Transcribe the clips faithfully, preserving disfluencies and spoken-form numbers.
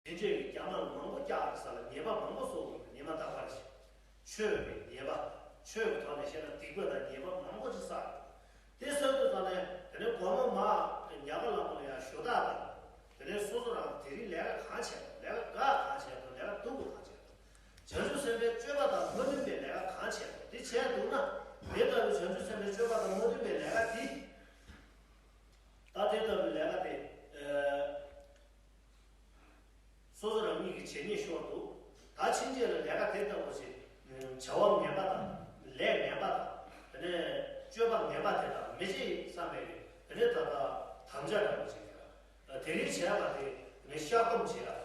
དེ་འདྲའི་རྒྱ་མ་མང་པོ་བཀྱག་གི་ས་ལ་ཉེས་པ་མང་པོ་བསགས་ཡོད་པ། ཉེས་པ་རྟག་པར་ཞིག་ཆོས་ཀྱི་ཉེས་པ། ཆོས་ཀྱི་ཐོག་ནས་བཤད་ན་སྡིག་པ་དང་ཉེས་པ་མང་པོ་ཅིག་བསགས་ཡོད། དེ་བསགས་དུས་ཙམ་ནས་དེ་ནས་སྒོར་མོ་མར་ཉག་ག་ལ་མོ་ལ་ཡང་ཞུ་དག་དང་། དེ་ནས་སོ་སོ་རང་དེ་རིང་ལས་ཀ་གང་བྱས་འདུག་ལས་ཀ་ག་གང་བྱས་འདུག་ལས་ཀ་སྡུག་པོ་གང་བྱས་འདུག་བྱང་ཆུབ་སེམས་དཔའི་སྤྱོད་པ་དང་མ་མཐུན་པའི་ལས་ཀ་གང་བྱས་འདུག་དེ་བྱས་འདུག་ན། དེ་ལྟ་བུའི་བྱང་ཆུབ་སེམས་དཔའི་སྤྱོད་པ་དང་མ་མཐུན་པའི་ལས་ཀ་དེ། ད་དེ་ལྟ་བུའི་ལས་ཀ་དེ། ཨ། སོ་སོ་རང་ཉིད་ཀྱི་བྱས་ཉེས་ཤོར་འདུག་ད་ཕྱིན་ཆད་ལ་ལས་ཀ་དེ་ལྟ་བུ་ཞིག་བྱ་བ་ངན་པ་དང་། ལས་ངན་པ་དང་། དེ་ནས་སྤྱོད་པ་ངན་པ་དེ་དག་མི་བྱེད་བསམ་པའི་གི་དེ་ནས་ད་ལྟ་དམ་བཅའ་འདྲ་པོ་ཞིག་ཡོད། དེ་རིང་བྱས་པ་དེ་ནི་བཤགས་སྡོམ་བྱེད་ཡ།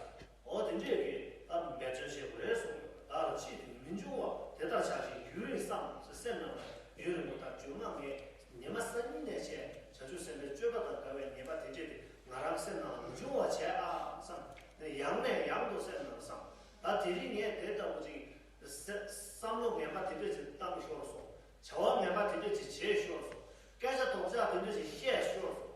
འོ་དེ་འདྲས་ཀྱི་ད་འབད་བརྩོན་བྱེད་དགོས་རེད་གསུངས་ཡོད། བདག་ལ་ཕྱིས་ཏེ་མི་འབྱུང་བ་དེ་ལྟར་བྱ་ཞིང་ཡུན་རིང་བསམ། སེམས་ནང་ལ་ཡུན་རིང་པོ་དང་རྒྱུན་མ་ངས་ཉི་མ་སང་ཉིན་ནས་བྱས་བྱང་ཆུབ་སེམས་དཔའི་སྤྱོད་པ་དང་འགལ་བའི་ཉེས་པ་དེ་འདྲས་དེ་ང་རང་སེམས་ནང་ལ་མི་འབྱུང་བ་བྱས་ཨ་བསམ། ནས་ཡང་ནས་ཡང་དུ་སེམས་ནང་བསམ། ད་དེ་རིང་ངས་དེ་ལྟ་བུ་ཅིག་བསམ་བློ་ངན་པ་དེ་འདྲས་ཅིག་བཏང་ཤོར་སོང་། བྱ་བ་ངན་པ་དེ་འདྲ་ཅིག་བྱས་ཤོར་སོང་། སྐད་ཆ་ལྡོག་ཕྱོགས་དེ་འདྲ་ཅིག་བཤད་ཤོར་སོང་།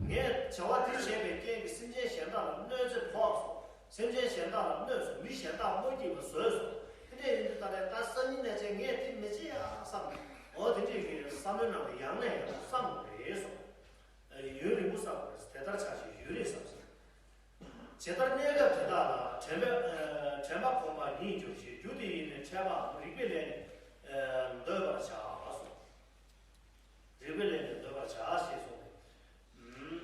ངས་བྱ་བ་དེ་བྱས་པའི་རྐྱེན་གྱིས་སེམས་ཅན་གཞན་དག་ལ་གནོད་འཚེ་ཕོག་སོང་། སེམས་ཅན་གཞན་དག་ལ་གནོད་སོང་། མི་གཞན་དག་མ་སྐྱིད་པ་བཟོས་སོང་། དེ་འདྲ་ཡིན་དུས་ད་ལྟ་ད་སང་ཉིན་ནས་བྱས་ངས་དེ་མི་བྱེད་ཡ་བསམ། འོ་དེ་འདྲ་ཡི་བསམ་བློའི་ནང་ལ་ཡང་ནས་ཡང་དུ་བསམ་དགོས་རེད་གསུངས། ཡུན་རིང་པོ་བསམ་དགོས་རེད། དེ་ལྟར་བྱ་ཞིང་ཡུན་རིང་བསམ་ཟེར། ཇི་ལྟར་གནས་སྐབས་དེ་དག་ལ་དྲན་པ། ཨ། དྲན་པ་གོམས་པ་ཉིད་འགྱུར་ཞིང་། རྒྱུ་དེ་ཡིས་ནི་དྲན་པའམ་རིག་པའི་ལས་ནི། ཨ། འདོད་པར་བྱ་གསུངས། རིག་པའི་ལས་ནི་འདོད་པར་བྱ་ཞེས་གསུངས་ཏེ། ཨུམ།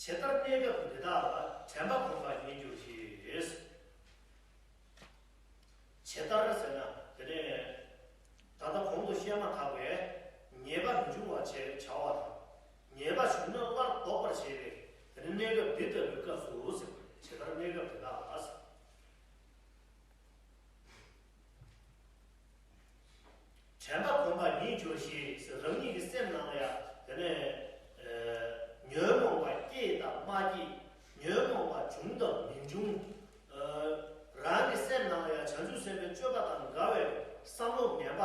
ཇི་ལྟར་གནས་སྐབས་དེ་དག་ལ་དྲན་པ་གོམས་པ་ཉིད་འགྱུར་ཞིང་། ཇི་ལྟར་ཟེར་ན་དེ་ནས་ད་ལྟ་གོང་དུ་བཤད་མ་ཐག་པའི་ཉེས་པ་མི་འབྱུང་བ་བྱས་བྱ་བ་དང་། ཉེས་པ་བྱུང་ན་སླར་ལྡོག་པར་བྱེད་པའི་དེ་ནས་གནས་སྐབས་འདི་ལྟ་བུའི་སྐབས་སུ་ཟེར། ཇི་ལྟར་གནས་སྐབས་དེ་དག་ལ་ཟེར། དྲན་པ་གོམས་པ་ཉིད་འགྱུར་ཞིང་ཟེར། རང་ཉིད་ཀྱི་སེམས་ནང་ལ་ཡང་དེ་ནས། ཨ། ཉོན་མོངས་པ་སྐྱེས་དང་མ་སྐྱེས། ཉོན་མོངས་པ་བྱུང་དང་མི་འབྱུང་། ཨ། རང་གི་སེམས་ནང་ལ་ཡང་བྱང་ཆུབ་སེམས་དཔའི་སྤྱོད་པ་དང་འགལ་བའི་བསམ་བློ་ངན་པ།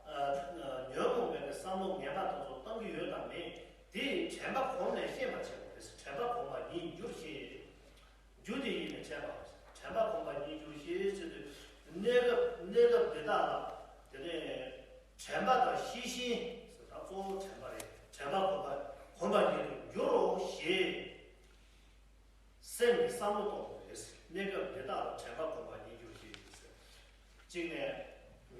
ཨ། ཉོན་མོངས་པའི་བསམ་བློ་ངན་པ་དེ་ཚོ་བཏང་གི་ཡོད་དམ་མེད། དེ་དྲན་པ་གོམས་ནས་ཤེས་པར་བྱེད་དགོས་རེད། དྲན་པ་གོམས་པ་ཉིད་འགྱུར་ཞིང་། རྒྱུ་དེ་ཡིས་ནི་དྲན་པ། དྲན་པ་གོམས་པ་ཉིད་འགྱུར་ཞེས་བྱ་དུས། གནས་སྐབས་གནས་སྐབས་འདི་དག་ལ་དེ་ནས་དྲན་པ་དང་ཤེས་བཞིན་ཟེར། ད་གཙོ་བོ་དྲན་པ་རེད། དྲན་པ་གོམས་པ་གོམས་པ་ཉིད་དུ་འགྱུར་རོ་ཞེས་སེམས་ཀྱི་བསམ་བློ་གཏོང་དགོས་རེད། གནས་སྐབས་འདི་དག་ལ་དྲན་པ་གོམས་པ་ཉིད་འགྱུར་ཞེས་ཟེར། གཅིག་ནས་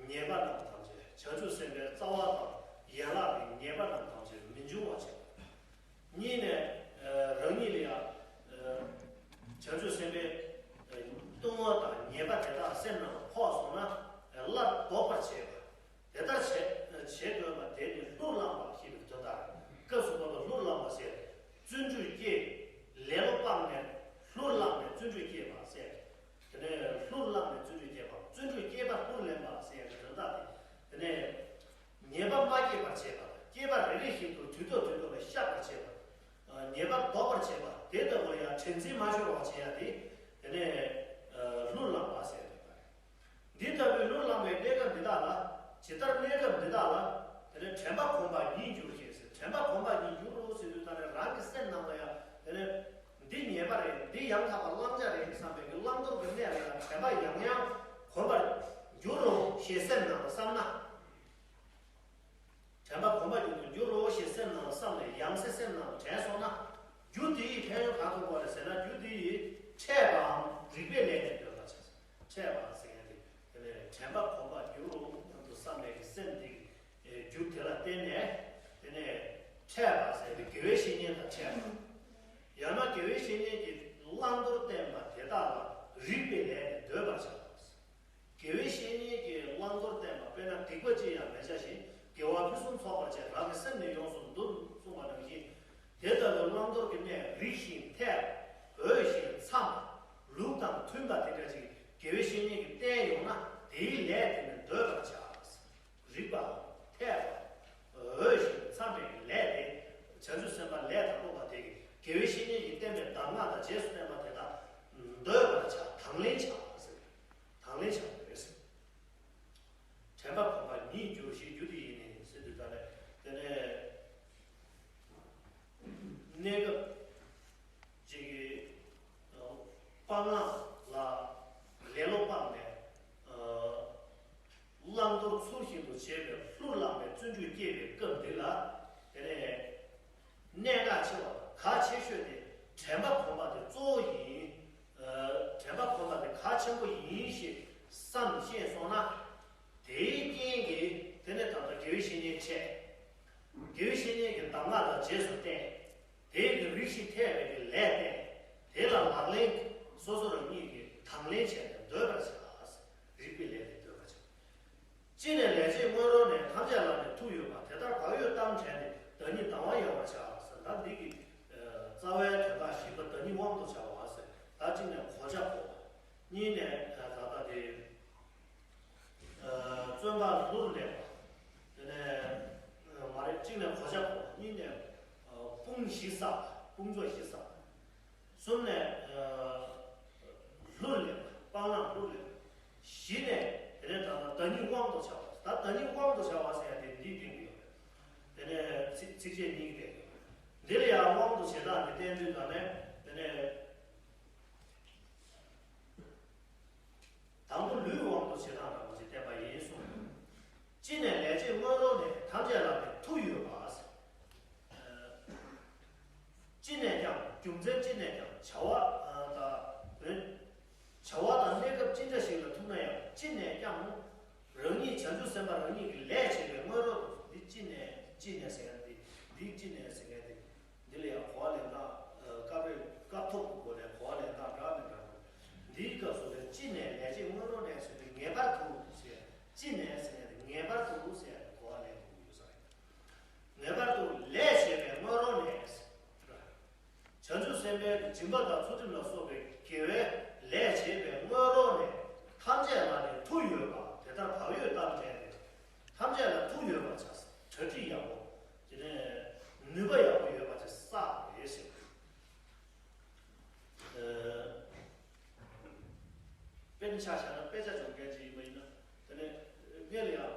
ཉེས་པ་རྣམས་ཐམས་ཅད། བྱང་ཆུབ་སེམས་དཔའི་རྩ་བ་དང་ཡན་ལག་གི་ཉེས་པ་རྣམས་ཐམས་ཅད་མི་འབྱུང་བར་བྱེད་པ། གཉིས་ནས། ཨ། རང་ཉིད་ལ་ཡང་། ཨ། བྱང་ཆུབ་སེམས་དཔའི། ཨ། ལྟུང་བ་དང་ཉེས་པ་དེ་དག་སེམས་ནང་ལ་ཕོག་སོང་ན། ཨ། སླར་ལྡོག་པར་བྱེད་པ། དེ་ལྟར་བྱེད། བྱེད་དགོས་པ་དེ་ནི་ལྷུར་བླངས་པ་ཞེས་པའི་དོན་དག་རེད། སྐབས་སུ་བབ་པ་ལྷུར་བླངས་པ་ཟེར། བརྩོན་འགྲུས་བསྐྱེད། ལེ་ལོ་སྤངས་ནས་ལྷུར་བླངས་ནས་བརྩོན་འགྲུས་བསྐྱེད་པ་ཟེར། དེ་ནས་ལྷུར་བླངས་ནས་བརྩོན་འགྲུས་བསྐྱེད་པ། བརྩོན་འགྲུས་བསྐྱེད་པ་ལྷུར་ལེན་པ་ཟེར་ཡག་གི་དོན་དག་དེ། དེ་ནས་ཉེས་པ་མ་སྐྱེས་པར་བྱེད་པ། སྐྱེས་པ་རེ་རེ་བཞིན་དུ་དུས་ཐོག་དུས་ཐོག་ལ་བཤགས་པར་བྱེད་པ། ཉེས་པ་ལྡོག་པར་བྱེད་པ། དེ་ལྟ་བུར་ཡང་དྲན་འཛིན་མ་ཤོར་བར་བྱེད་ཡག་དེ། དེ་ནས་ལྷུར་བླངས་པ་ཟེར་ཡག་དེ་ལ། འདི་ལྟ་བུའི་ལྷུར་བླངས་པའི་གནས་སྐབས་འདི་དག་ལ། ཇི་ལྟར་གནས་སྐབས་འདི་དག་ལ། དེ་ནས་དྲན་པ་གོམས་པ་ཉིད་འགྱུར་ཞེས་ཟེར། དྲན་པ་གོམས་པ་ཉིད་འགྱུར་རོ་ཟེར་དུས་ད་ནི་རང་གི་སེམས་ནང་ལ་ཡང་དེ་ནས། འདི་ཉེས་པ་རེད། འདི་ཡང་དག་པ་བླང་བྱ་རེད་བསམ་པའི་གི་བླང་དོར་གྱི་གནས་ལ་ཡང་དྲན་པ་ཡང་ཡང་གོམས་པར་འགྱུར་རོ་ཞེས་སེམས་ནང་ལ་བསམ་ན། དྲན་པ་གོམས་པ་ཉིད་དུ་འགྱུར་རོ་ཞེས་སེམས་ནང་ལ་བསམ་ནས་ཡང་སེ་སེམས་ནང་ལ་དྲན་སོང་ན། རྒྱུ་དེ་ཡི་ཕན་ཡོན་གང་ཐོབ་པ་རེད་ཟེར་ན། རྒྱུ་དེ་ཡི་འཕྲད་པའམ་རིག་པའི་ལས་ནི་འདོད་པར་བྱ། འཕྲད་པ་ཟེར་མཁན་དེ། དེ་ནས་དྲན་པ་གོམས་པ་འགྱུར་རོ་སྙམ་དུ་བསམ་པའི་གི་སེམས་དེ་གི་རྒྱུ་དེ་ལ་བརྟེན་ནས། དེ་ནས་འཕྲད་པ་ཟེར་དེ་དགེ་བའི་བཤེས་གཉེན་དང་འཕྲད་པ། ཡང་ན་དགེ་བའི་བཤེས་གཉེན་གྱིས་བླང་དོར་བསྟན་པ་དེ་དག་ལ་རིགས་པའི་ལས་ནི་འདོད་པར་བྱ། དགེ་བའི་བཤེས་གཉེན་གྱིས་བླང་དོར་བསྟན་པ། དཔེར་ན་སྡིག་པ་ཅི་ཡང་མི་བྱ་ཞིང་། དགེ་བ་ཕུན་སུམ་ཚོགས་པར་བྱ། རང་གི་སེམས་ནི་ཡོངས་སུ་འདུལ་གསུངས་པ་ནང་བཞིན། དེ་ལྟ་བུའི་བླང་དོར་གྱི་གནས་རིགས་ཤིང་འཐད་པ། འོས་ཤིང་འཚམ་པ། ལུགས་དང་མཐུན་པ་དེ་འདྲ་ཅིག་དགེ་བའི་བཤེས་གཉེན་གྱིས་བསྟན་ཡོང་ན། དེའི་ལས་དེ་ནི་འདོད་པར་བྱ། རིགས་པ་འཐད་པ། འོས་ཤིང་འཚམ་པའི་ལས་དེ། བྱང་ཆུབ་སེམས་དཔའ་ལས་དང་པོ་པ་དེ་གིས་དགེ་བའི་བཤེས་གཉེན་གྱིས་བསྟན་པའི་གདམས་ངག་དང་རྗེས་སུ་བསྟན་པ་དེ་དག་འདོད་པར་བྱ། དང་ལེན་བྱ་ཟེར། དང་ལེན་བྱ་དགོས་ཟེར། དྲན་པ་གོམས་པ་ཉིད་འགྱུར་ཞིང་། རྒྱུ་དེ་ཡིས་ནི་ཟེར་དུས་ད་ནས་དེ་ནས་གནས་སྐབས་ཅིག་གི། ཨོ། སྤང་བླང་ལ་ལེ་ལོ་སྤངས་ནས། ཨ། བླང་དོར་ཚུལ་བཞིན་དུ་བྱེད་པའི་ལྷུར་བླངས་པའི་བརྩོན་འགྲུས་སྐྱེས་པའི་སྐབས་འདི་ལ། དེ་ནས་གནད་འགག་ཆེ་བ་གལ་ཆེ་ཤོས་དེ་དྲན་པ་གོམས་པ་དེ་གཙོ་བོ་ཡིན། ཨ། དྲན་པ་གོམས་པ་དེ་གལ་ཆེན་པོ་ཡིན་ཞེས་བསམ་ཤེས་སོང་ན། དེའི་རྐྱེན་གྱིས་དེ་ནས་ད་ལྟ་དགེ་བའི་བཤེས་གཉེན་འཕྲད། དགེ་བའི་བཤེས་གཉེན་གྱི་གདམས་ངག་ལ་རྗེས་སུ་བརྟེན། དེའི་གི་རིགས་ཤིག་ཐེག་པའི་གི་ལས་བརྟེན། དེ་ལ་ལག་ལེན་སོ་སོ་རང་ཉིད་ཀྱིས་དང་ལེན་བྱས་ནས་སྡོད་པར་བྱ། རིག་པའི་ལས་ལས་སྡོད་པར་བྱ། ཅི་ནས་ལས་བྱེད་སྔོན་རོལ་ནས། ཐམས་ཅད་ལ་ནི་མཐུ་ཡོད་པ། དེ་ལྟར་བག་ཡོད་གཏམ་དྲན་ཏེ། བདག་ཉིད་དང་བ་ཡལ་བར་བྱ་ཟེར། ད་འདི་གི་ཨ་རྩ་བའི་དོན་དག་བཞི་པ་བདག་ཉིད་དབང་དུ་བྱ་བ་ཟེར། ད་གཅིག་ནས་གོ་ཆ་བགོ་བ། གཉིས་ནས་ཨ་ད་ལྟ་དེ་ཨ་བརྩོན་པ་ལྷུར་ལེན་པ། དེ་ནས་ཨ་མ་རེད། གཅིག་ནས་གོ་ཆ་བགོ་བ། གཉིས་ནས་ཨ་དཔུང་བཞི་བསགས་པ། དཔུང་ཚོགས་བཞི་བསགས་པ། གསུམ་ནས་ཨ་ལྷུར་ལེན་པ། སྤང་བླང་ལྷུར་ལེན་པ། བཞི་ནས་དེ་ནས་ད་ལྟ་བདག་ཉིད་དབང་དུ་བྱ་བ། ད་བདག་ཉིད་དབང་དུ་བྱ་བ་ཟེར་ཡ་དེ་འདིའི་སྟེང་དུ་ཡོད་རེད། དེ་ནས་ཚིགས་ཚིགས་བཅད་གཉིས་ཀྱི་སྟེང་དུ་ཡོད་རེད། འདི་ལ་ཡང་དབང་དུ་བྱེད་སྟངས་དེ་བསྟན་དུས་ད་ནས་དེ་ནས། དང་པོ་ལུས་དབང་དུ་བྱེད་སྟངས་རང་བཞིན་བསྟན་པ་ཡིན་གསུངས། ཅི་ནས་ལས་བྱེད་སྔོན་རོལ་ནས། ཐམས་ཅད་ལ་ནི་མཐུ་ཡོད་པ། ཅི་ནས་ཀྱང་། རྒྱུ་མཚན་ཅི་ནས་ཀྱང་བྱ་བ་དང་། བྱ་བ་དང་གནས་སྐབས་ཅི་འདྲ་ཞིག་ལ་ཐུག་ན་ཡང་། ཅི་ནས་ཀྱང་རང་ཉིད་བྱང་ཆུབ་སེམས་དཔའ་རང་ཉིད་ཀྱི་ལས་བྱེད་པའི་སྔོན་རོལ་དུ། འདི་ཅི་ནས་ཅི་ནས་ཟེར་ཡ་འདི། འདི་ཅི་ནས་ཟེར་ཡ་འདི། འདི་ལ་ཡང་གོ་བ་ལེན་སྟངས། ཨ། སྐབས་རེ་སྐབས་ཐོག་གི་སྒོ་ནས་གོ་བ་ལེན་སྟངས་འདྲ་མི་འདྲ་འདུག་འདིའི་སྐབས་སུ་ལས་ཅི་ནས་ལས་བྱེད་སྔོན་རོལ་ནས་ཟེར་དུས། ངེས་པར་དུ་ཟེར། ཅི་ནས་ཟེར་ནས་ངེས་པར་དུ་ཟེར་གོ་བ་ལེན་དགོས་ཀྱི་ཡོད་ས་རེད། ངེས་པར་དུ་ལས་བྱེད་པའི་སྔོན་རོལ་ནས་ཟེར། བྱང་ཆུབ་སེམས་དཔའི་སྦྱིན་པ་དང་ཚུལ་ཁྲིམས་ལ་སོགས་པའི་དགེ་བའི་ལས་བྱེད་པའི་སྔོན་རོལ་ནས། ཐམས་ཅད་ལ་ནི་མཐུ་ཡོད་པ། དེ་ལྟར་བག་ཡོད་གཏམ་དྲན་ཏེ། ཐམས་ཅད་ལ་མཐུ་ཡོད་པར་བྱ། གྲ་སྒྲིག་ཡག་པོ། དེ་ནས་ནུས་པ་ཡག་པོ་ཡོད་པ་ཅིག་བསགས་པ་རེད་ཟེར། ཨ། དཔེར་ན་ཆ་བཞག་ན་དཔེ་ཆ་སྦྱོང་མཁན་ཅིག་ཡིན་པ་ཡིན་ན། དེ་ནས་སྔོན་ལ་ཡང་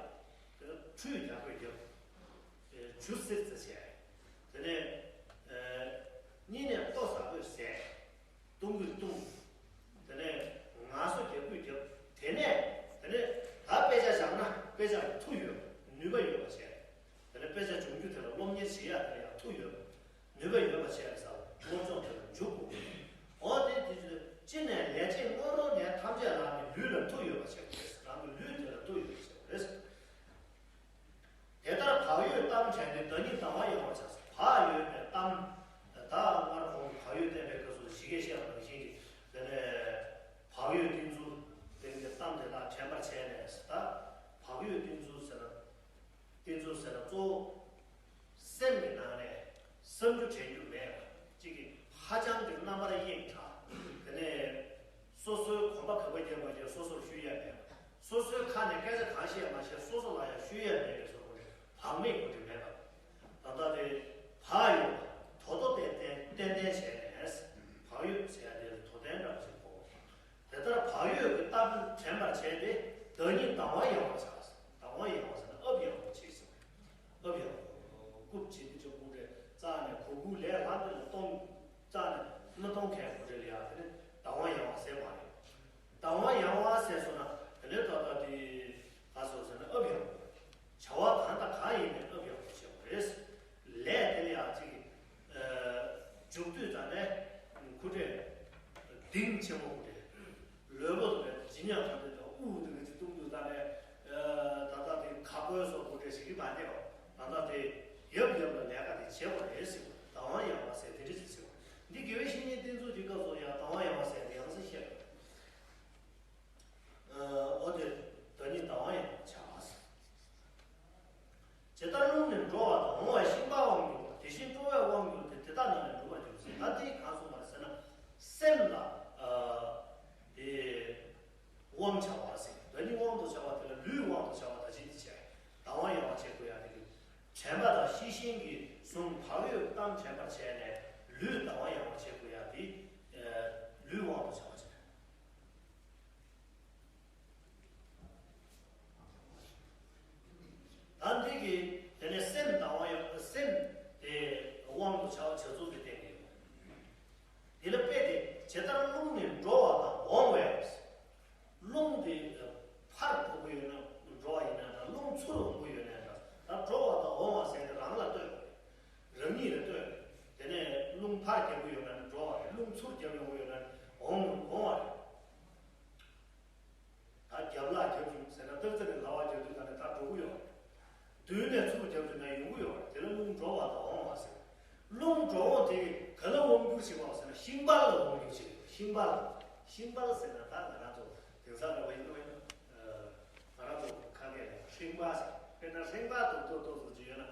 དེ་ནས་ཁྲུས་རྒྱག་དགོས་རྒྱབ། ཨ། ཇུས་གཟེར་གཟེར་བྱས། དེ་ནས་ཨ་གཉིས་ནས་ལྟོ་ཟ་དགོས་ཟས། བཏུང་དགོས་བཏུང་། དེ་ནས་ངལ་གསོ་རྒྱག་དགོས་རྒྱབ། དེ་ནས་དེ་ནས་ད་དཔེ་ཆ་བཞག་ན་དཔེ་ཆ་ལ་མཐུ་ཡོད། ནུས་པ་ཡོད་པ་བྱས། དེ་ནས་དཔེ་ཆ་སྦྱོང་རྒྱུ་དེ་ལ་སློབ་གཉེར་བྱེད་ཡ་དེ་ལ་ཡང་མཐུ་ཡོད། ནུས་པ་ཡོད་པ་བྱས་ཟེར་བ་སློབ་སྦྱོང་དེ་ལ་འཇུག་དགོས། འོ་དེ་དེ་ཅི་ནས་ལས་བྱེད་སྔོན་རོལ་ནས། ཐམས་ཅད་ལ་ནི་ལུས་ལ་མཐུ་ཡོད་པ་བྱེད་དགོས་རེད། རང་གི་ལུས་དེ་ལ་མཐུ་ཡོད་པ་བྱེད་དགོས་རེད། དེ་ལྟར་བག་ཡོད་གཏམ་དྲན་ཏེ། བདག་ཉིད་དང་བ་ཡལ་བར་བྱ། བག་ཡོད་པའི་གཏམ། ད་སྔར་གོང་བག་ཡོད་བསྟན་པའི་སྐབས་སུ་ཞི་རྒྱས་བཤད་པ་ནང་བཞིན་གྱི། དེ་ནས་བག་ཡོད་བསྟེན་ཚུལ་བསྟན་པའི་གཏམ་དེ་དག་དྲན་པར་བྱས་ནས། ད་བག་ཡོད་བསྟེན་ཚུལ་ཟེར་ན། བསྟེན་ཚུལ་ཟེར་ན་གཙོ་བོ་སེམས་ཀྱི་ནང་ནས་བསམ་རྒྱུ་དྲན་རྒྱུ་མེད་པ་གཅིག་གིས་ཧ་ཅང་གི་རྣམ་པར་གཡེང་དྲགས། དེ་ནས་སོ་སོའི་གོམ་པ་ག་པར་རྒྱབ་མ་རྒྱབ་སོ་སོར་ཤོད་ཡ་མེད་པ། སོ་སོའི་ཁ་ནས་སྐད་ཆ་གང་བཤད་མ་བཤད་སོ་སོ་ལ་ཡང་ཤོད་ཡ་མེད་པའི་བཟོ་བོ་རེད། བག་མེད་དགོས་དོན་མེད་པ། ད་ལྟ་དེ་བག་ཡོད་པ། དོ་དོ་ཏན་ཏན་ཏན་ཏན་བྱས་ནས། བག་ཡོད་ཟེར་ཡ་དེ་ལ་དོ་ལྡན་འདྲ་བ་ཞིག་དགོས། དེ་ལྟར་བག་ཡོད་ཀྱི་གཏམ་དྲན་པར་བྱས་ཏེ། བདག་ཉིད་དང་བ་ཡལ་བར་བྱ། དང་བ་ཡལ་བ་ཟེར་ན་ཨབ་ཡངས་པོ་བྱེད་ཟེར་བ་རེད། ཨབ་ཡངས་པོ། རྐུབ་བྱེད་དེ་ཆོ་དགུ་འདྲེ་རྩ་ནས་གོ་དགུ་ལས་ལྷག་འདི་ལ་གཏོང་། རྩ་ནས་མི་གཏོང་མཁན་དགུ་འདྲེ་ལ་ཡ་དེ་ནི་དང་བ་ཡལ་བ་ཟེར་བ་རེད། དང་བ་ཡལ་བ་ཟེར་སོང་ན་དེ་ནས་ད་ལྟ་དེ་ག་སོ་ཟེར་ན་ཨབ་ཡངས་པོ། བྱ་བ་གང་དང་གང་ཡིན་ནའི་ཨབ་ཡངས་པོ་བྱེད་པ་རེད། ལས་དེ་ལ་ཡང་ཅིག་མཇུག་བསྡུས་ཙང་ནས་ཁུ་ཁྲེ་གདིང་ཆེན་པོ་ཁུ་ཁྲེ་ལུས་པོ་དེ་ཇི་སྙམ་དྲག་དེ་དང་དབུགས་དེ་གི་ཅིག་གཏོང་དུས་ཙང་ནས་ད་ལྟ་དེ་ཁ་སྐོལ་སོགས་ཁུ་ཁྲེ་ཞིག་གི་མ་བསྡད་པ། ད་ལྟ་དེ་ཡབ་ཡབ་ལ་ལས་ཀ་དེ་བྱེད་པ་རེད་ཟེར། དང་བ་ཡལ་བ་ཟེར་དེ་འདྲ་ཞིག་ཟེར་བ། འདི་དགེ་བའི་བཤེས་གཉེན་བསྟེན་ཚུལ་གྱི་སྐབས་སུ་ཡང་དང་བ་ཡལ་བ་ཟེར་དེ་ཡང་སེ་བཤད་པ། འོ་དེ་བདག་ཉིད་དང་བ་ཡལ་བར་བྱ། ཇི་ལྟར་རླུང་ནི་འགྲོ་བ་དང་། འོང་བ་ཤིང་པ་དབང་བསྒྱུར་བ། དེ་བཞིན་སྤྲོ་བས་དབང་བསྒྱུར་ཏེ། དེ་དག་ནི་འགྲུབ་པར་འགྱུར་ཟེར། ད་འདི་གང་གསུངས་པ་རེད་ཟེར་ན། སེམས་ལ་ཨ་དེ་དབང་བྱ་བ་ཟེར། བདག་ཉིད་དབང་དུ་བྱ་བ་དེ་ལ་ལུས་དབང་དུ་བྱ་བ་ད་ཅི་འདི་བྱས། དང་བ་ཡལ་བ་བྱེད་དགོས་ཡ་དེ་གི་དྲན་པ་དང་ཤེས་བཞིན་གྱིས་བཟུང་། བག་ཡོད་གཏམ་དྲན་པར་བྱས་ནས་ལུས་དང་བ་ཡལ་བ་བྱེད་དགོས་ཡ་དེ་ལུས་དབང་དུ་བྱ་བ་བྱས། ད་འདི་གི་དེ་ནས་སེམས་དང་བ་ཡང་སེམས་དེ་དབང་དུ་བྱ་བ་བྱ་ཚུལ་དེ་བསྟན་གྱི་ཡོད། དེ་ལ་དཔེ་དེ་ཇི་ལྟར་རླུང་ནི་འགྲོ་བ་ རླུང་ཕར་རྒྱབ་ཀྱི་ཡོད་ན་ནི་འགྲོ་བ་རེད། རླུང་ཚུར་རྒྱབ་ཡོང་གི་ཡོད་ན་ནི་འོང་འོང་བ་རེད། ད་རྒྱབ་ལ་རྒྱབ་བྱུང་ཟེར་ན་སྟག་རྩེ་ནས་ལྷ་བ་རྒྱབ་དུས་ད་ནི་ད་འགྲོ་གི་ཡོད་རེད། མདུན་ནས་ཚུར་རྒྱབ་བྱུང་ན་ཡོང་གི་ཡོད་རེད། དེ་ལ་རླུང་འགྲོ་བ་དང་འོང་བ་ཟེར། རླུང་འགྲོ་འོང་དེ་ག་ལ་དབང་བསྒྱུར་བྱེད་པ་ཟེར་ན་ཤིང་པ་ལ་དབང་བསྒྱུར་བྱེད་པ། ཤིང་པ་ལ། ཤིང་པ་ཟེར་ན་ད་ང་རང་ཚོ་དེང་སང་འདྲ་བ་ཡིན་ན་ཡིན་ན། ང་རང་ཚོ་ཁ་སྐད་ལ་ཧྲེང་པ་ཟེར། དཔེར་ན་ཧྲེང་པ་དུ་ཏོ་ཏོ་ཟེར་གྱི་ཡོད་ན།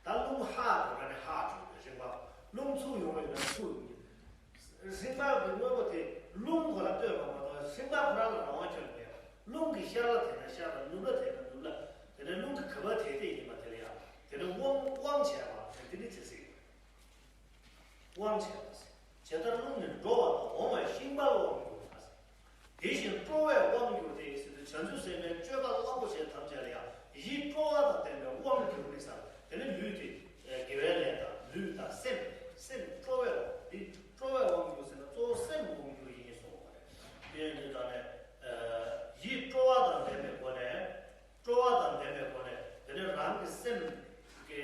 ད་རླུང་ཧ་འགྲོ་ན་ནི་ཧ་འགྲོ་བའི་ཧྲེང་པ། རླུང་ཚུར་ཡོང་བ་ཡོད་ན་ཚུར་ཡོང་གི། ཧྲེང་པ་གི་དངོས་པོ་དེ་རླུང་ཁོ་ལ་ལྟོས་པ་མ་གཏོགས་ཧྲེང་པ་ཁོ་རང་ལ་རང་དབང་ཁྱོན་ནས་མེད་པ། རླུང་གིས་ཤར་ལ་དེད་ན་ཤར་ལ། ནུབ་ལ་དེད་ན་ནུབ་ལ། དེ་ནས་རླུང་གིས་ག་པར་དེད་དེ་ཡིན་པ་དེ་ལ་ཡང་དེ་ནས་དབང་དབང་བྱས་པ་དེ་འདི་ནི་ཇི་སྲིད། དབང་བྱས་པ་ཟེར། ཇི་ལྟར་རླུང་ནི་འགྲོ་བ་དང་འོང་བའི་ཤིང་པ་ལ་དབང་བསྒྱུར་བ་ཟེར། དེ་བཞིན་སྤྲོ་བས་དབང་བསྒྱུར་ཏེ་ཟེར་དུས་བྱང་ཆུབ་སེམས་དཔའི་སྤྱོད་པ་རླབས་པོ་ཆེ་ཐམས་ཅད་ལ་ཡང་ཡིད་སྤྲོ་བ་དང་ལྡན་པའི་དབང་བསྒྱུར་ནི་ཟེར། དེ་ནི་ལུས་དེ་དགེ་བའི་ལས་དང་ལུས་དང་སེམས། སེམས་སྤྲོ་བས་དབང་། འདི་སྤྲོ་བས་དབང་བསྒྱུར་ཟེར་ན་གཙོ་བོ་སེམས་དབང་བསྒྱུར་ཡིན་གསུངས་པ་རེད། དེ་ཡིན་དུས་ད་ནི་ཡིད་སྤྲོ་བ་དང་ལྡན་པའི་སྒོ་ནས། སྤྲོ་བ་དང་ལྡན་པའི་སྒོ་ནས་དེ་ནི་རང་གི་སེམས་ཀྱི་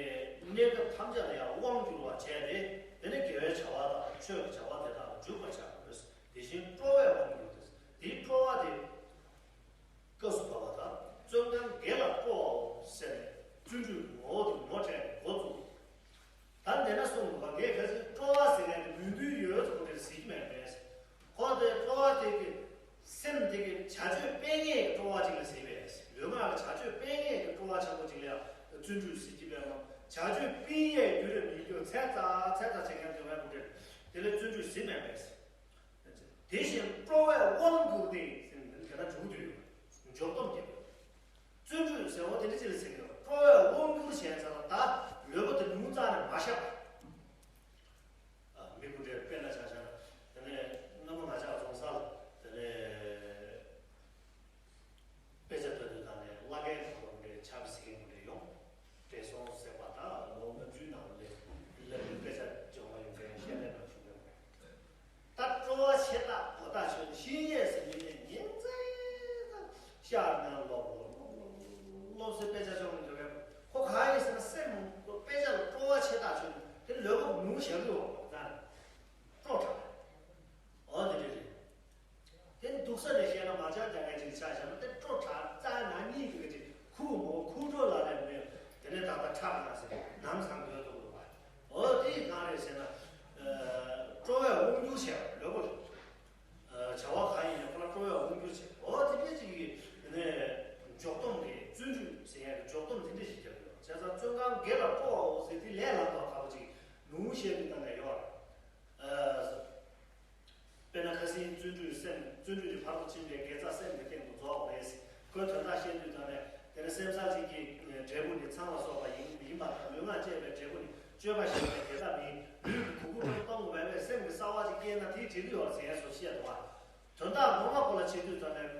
གནས་སྐབས་ཐམས་ཅད་ལ་ཡང་དབང་བསྒྱུར་བར་བྱས་ཏེ། དེ་ནི་དགེ་བའི་བྱ་བ་དང་ཆོས་ཀྱི་བྱ་བ་དེ་དག་ལ་འཇུག་པར་བྱ་དགོས། དེ་བཞིན་སྤྲོ་བས་དབང་བསྒྱུར་ཏེ། དེའི་སྤྲོ་བ་དེ་སྐབས་སུ་བབ་པ་དང་བཙོན་ཁང་བརྒྱད་ལ་སྤྲོ་བའོ་ཟེར་ནས་བརྩོན་འགྲུས་ཀྱི་ངོ་བོ་དེ་ངོ་སྤྲད་ནས་འགོ་བཙུགས། ད་འདི་ན་གསུངས་འདུག་པ། ངས་ཁ་སང་སྤྲོ་བ་ཟེར་མཁན་དེ་མོས་འདུན་ཡོད་ཚོ་དེར་ཟེར་གྱི་མེད་པས། ཁོ་དེ་སྤྲོ་བ་དེ་གི་སེམས་དེ་གི་བྱ་སྤྱོད་སྤེལ་མཁན་གྱི་སྤྲོ་བ་ཅིག་ལ་ཟེར་བས། ལུས་ངག་གི་བྱ་སྤྱོད་སྤེལ་མཁན་གྱི་སྤྲོ་བ་ཆེན་པོ་ཅིག་ལ་ཡང་བརྩོན་འགྲུས་ཟེར་གྱི་མེད་མོ། བྱ་སྤྱོད་སྤེལ་ཡས་རྒྱུ་རེ་མི་འགྱུར་ཚད་ཙག་ཚད་ཙག་བྱེད་མཁན་དེ་བས་མོ་དེ་དེ་ལ་བརྩོན་འགྲུས་ཟེར་མེད་པས། དེ་བཞིན་སྤྲོ་བས་དབང་བསྒྱུར་ཏེ་ཟེར་ནས་དེ་ལྟར་འཇུག་དུས་འཇོག་སྡོམ་བརྒྱབ། བརྩོན་འགྲུས་ཟེར་བ་དེ་འདྲ་ཅིག་ལ་ཟེར་གི་ཡོད། སྤྲོ་བས་དབང་བསྒྱུར་བྱས་ཚར་ལ་ད་ལུས་པོ་དེ་ཉུང་ཙག་ནས་མ་བཞག་པ། མི་ཀུན་དགའ་དཔེར་ན་ཆ་བཞག་ན། དེ་ནས་སྔ་མོ་ང་ཅག་རྫོང་སར་དེ་ནས་དཔེ་ཆ་ལྟ་དུས་ད་ནས་བླ་རྒན་ཚོ་ནས་ཕྱག་ཟིག་གི་ནས་ཡོང་། བགྲེས་སོང་ཟེར་བ་ད་ལོ་ལྔ་བཅུའི་ནང་ལ་ལས་དཔེ་ཆ་སྦྱོང་བ་ཡོང་མཁན་ཤེས་ལས་ན་བྱུང་ཡོད། ད་སྤྲོ་བ་ཆེ་ད་གོ་ད་ཆོད་ཤེས་ཡས་ཟེར་མི་ནས་ཉིན་མཚན་ད་ཤར་ན་ལོག་ལོག་ལོག་ལོག་ཟེར་དཔེ་ཆ་སྦྱོང་འདོད་པས། ཁོ་ག་ཡིན་ཟེར་ན་སེམས་དཔེ་ཆ་ལ་སྤྲོ་བ་ཆེ་ད་ཆོད་དེ་ལོས་ཁོ་ནུ་ཞབས་ལུ་ད་སྤྲོ་དྲགས། འོ་དེ་འདྲ་རེད། དེ་འདུག་ས་ནས་བཤད་ན་མ་ཅག་རྒྱ་མཁན་ཅིག་ཆ་བཞག་ན་དེ་སྤྲོ་དྲགས་རྩ་ན་གཉིས་ཀྱི་ཅིག་ཁུག་མོ་ཁུག་སྤྲོ་ལ་ལས་མེད། དེ་ནས་ད་ལྟ་ཁྲག་ན་ཟེར་ནམ་སང་དོད་ཐུབ་རུ་བ། འོ་དེ་གང་རེད་ཟེར་ན། སྤྲོ་བས་དབང་བསྒྱུར་བྱས་པ་ལོས་ཁོ། བྱ་བ་གང་ཡིན་ཡང་ཁོ་ལ་སྤྲོ་བས་དབང་བསྒྱུར་བྱས། འོ་དེ་འདྲ་ཅིག་གི་དེ་ནས་འཇོག་སྡོམ་གྱི་བརྩོན་འགྲུས་ཟེར་ཡག་གི་འཇོག་སྡོམ་དེ་འདྲ་ཞིག་བརྒྱབ་ཡོད། བྱས་ཙང་བཙོན་ཁང་བརྒྱད་ལ་སྤྲོ་བའོ་ཟེར་དེ་ལས་ལམ་དང་དག་པ་ཅིག་ནུ་བཤད་དུས་ད་ནས་ཡོད་རེད། དཔེར་ན་ཁ་སང་བརྩོན་འགྲུས་སེམས། བརྩོན་འགྲུས་ནི་ཕར་དུ་ཕྱིན་པའི་དགེ་རྩ་སེམས་ཀྱི་སྟེང་དུ་རྫོགས་པ་རེད། ཁོའི་དོན་དག་བཤད་དུས་ད་ནས་དེ་ནས་སེམས་ཅན་གཅིག་གི་འབྲས་བུ་ནི་ཚངས་ལ་སོགས་པ་ཡིན་ཡིན་པ་དང་ལུས་ངག་བཅས་པའི་འབྲས་བུ་ནི་སྤྱོད་པ་ཞིག་པའི་དགེ་རྩ་མིན། ལུས་ཀྱི་གུ་གུ་རུ་གཏོང་དགོས་པའི་སེམས་ཀྱི་གསང་བ་ཅིག་སྐྱེས་ན་དེའི་འབྲས་བུ་ཡོད་ཟེར་སོགས་བཤད་འདུག་བ། དོན་དག་ངོ་མ་ཁོ་ལ་བྱེད་དུས་ད་ནས་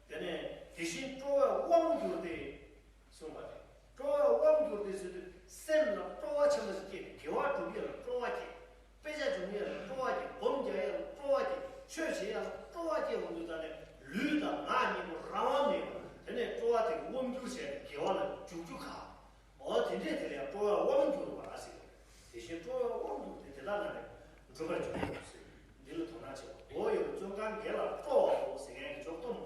དེ་ནས་དེ་བཞིན་སྤྲོ་བས་དབང་བསྒྱུར་ཏེ། གསུངས་པ་རེད། སྤྲོ་བས་དབང་བསྒྱུར་ཏེ་ཟེར་དུས་སེམས་ལ་སྤྲོ་བ་ཆེན་པོ་ཞིག་སྐྱེས་ཏེ་དགེ་བ་སྒྲུབ་ཡས་ལ་སྤྲོ་བ་སྐྱེས། དཔེ་ཆ་སྦྱོང་ཡས་ལ་སྤྲོ་བ་སྐྱེས། སྒོམ་རྒྱག་ཡས་ལ་སྤྲོ་བ་སྐྱེས། ཆོས་བྱེད་ཡས་ལ་སྤྲོ་བ་སྐྱེས་འོང་དུས་ད་ནས་ལུས་དང་ངག་གཉིས་པོ་རང་དབང་མེད་པ། དེ་ནས་སྤྲོ་བ་དེ་གི་དབང་བསྒྱུར་བྱས་ཏེ་དགེ་བ་ལ་འཇུག་རྒྱུ་ག་འོ་དེ་འདྲས་དེ་ལ་ཡང་སྤྲོ་བས་དབང་བསྒྱུར་བ་ཟེར། དེ་བཞིན་སྤྲོ་བས་དབང་བསྒྱུར་ཏེ་དེ་དག་ན་ནི་འགྲུབ་པར་འགྱུར་རོ་ཟེར། འདི་ལ་དོ་སྣང་བྱེད་པ། འོ་ཡོད་བཙོན་ཁང་བརྒྱད་ལ་སྤྲོ་བའོ་ཟེར་མཁན་གྱི་འཇོག་སྡོམ་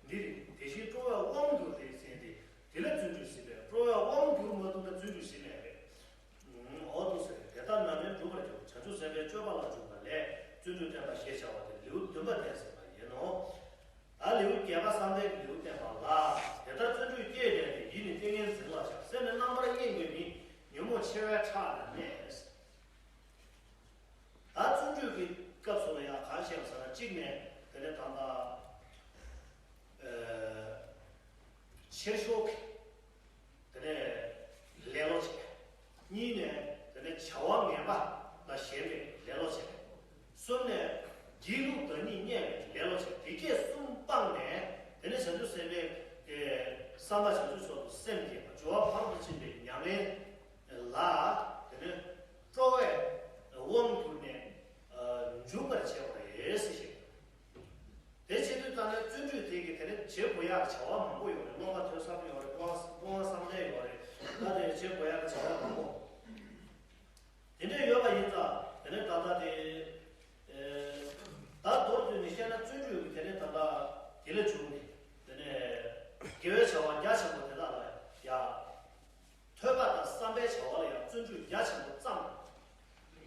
འདི་རེད། དེ་བཞིན་སྤྲོ་བས་དབང་བསྒྱུར་ཏེ་ཟེར་ཏེ། དེ་ལ་བརྩོན་འགྲུས་ཟེར་བས། སྤྲོ་བས་དབང་བསྒྱུར་མ་ཐུབ་ན་བརྩོན་འགྲུས་ཟེར་མེད་པས། འོ་འདུག་ཟེར། དེ་ལྟར་ན་ནི་འགྲུབ་པར་འགྱུར། བྱང་ཆུབ་སེམས་དཔའི་སྤྱོད་པ་ལ་འཇུག་པ་ལས་བརྩོན་འགྲུས་བསྟན་པ་ཞེས་བྱ་བ་སྟེ་ལེའུ་བདུན་པ་སྟེ་ཟེར་བ་ཡིན་ནོ། ད་ལེའུ་བརྒྱད་པ་བསམ་གཏན་གྱི་ལེའུ་བསྟན་པ་ལ། དེ་ལྟར་བརྩོན་འགྲུས་བསྐྱེད་བསྡད་དེ། ཡིད་ནི་ཏིང་ངེ་འཛིན་ལ་བྱ། སེམས་ནི་རྣམ་པར་གཡེང་བའི་མི། ཉོན་མོངས་འཆི་བའི་ཁྲག་ལ་གནས། ད་བརྩོན་འགྲུས་ཀྱི་སྐབས་སུ་ལ་ཡང་གང་བཤད་པ་ཟེར་ན། གཅིག་ནས་དེ་ནས་ད་ལྟ་ཨ་ཆེར་ཤོག་གི་དེ་ནས་ལེ་ལོ་བྱེད། གཉིས་ནས་དེ་ནས་བྱ་བ་ངན་པ་ལ་ཞེན་པའི་ལེ་ལོ་བྱེད། གསུམ་ནས་སྒྱིད་ལུག་བདག་ཉིད་བརྙས་པའི་ལེ་ལོ་བྱེད། དེ་སྐད་གསུམ་སྤངས་ནས་དེ་ནས་བྱང་ཆུབ་སེམས་དཔའི་ཨེ་བསམ་པ་བྱང་ཆུབ་མཆོག་ཏུ་སེམས་བསྐྱེད་པ། སྦྱོར་བ་ཕ་རོལ་ཏུ་ཕྱིན་པའི་ཉམས་ལེན་ལ་དེ་ནས་སྤྲོ་བས་དབང་བསྒྱུར་ནས་ཨ་འཇུག་པར་བྱེད་པ་རེད་ཟེར་བཤད། དེ་བྱེད་དུས་ད་ནི་བརྩོན་འགྲུས་དེ་གི་དེ་ནི་བྱེད་དགོས་ཡག་བྱ་བ་མང་པོ་ཡོད་རེད། རྣམ་པ་ཐོས་བསམ་ཡོད་རེད། སྤོང་བ་སྤོང་བ་བསམ་གཏན་ཡོད་རེད། ད་དེ་བྱེད་དགོས་ཡག་བྱ་བ་མང་པོ་དེ་འདྲས་ཡོད་པ་ཡིན་ཙང་། དེ་ནི་ད་ལྟ་དེ་ ད་མདོར་བསྡུས་ནས་བཤད་ན་བརྩོན་འགྲུས་ཀྱི་དེ་ནས་ད་ལྟ་དེ་ལས་བྱུང་ནས་དེ་ནས་དགེ་བའི་བྱ་བ་རྒྱ་ཆེན་པོ་དེ་དག་ལ་ཡ། ཐོས་པ་དང་བསམ་པའི་བྱ་བ་ལ་ཡང་བརྩོན་འགྲུས་རྒྱ་ཆེན་པོ་བརྩམས།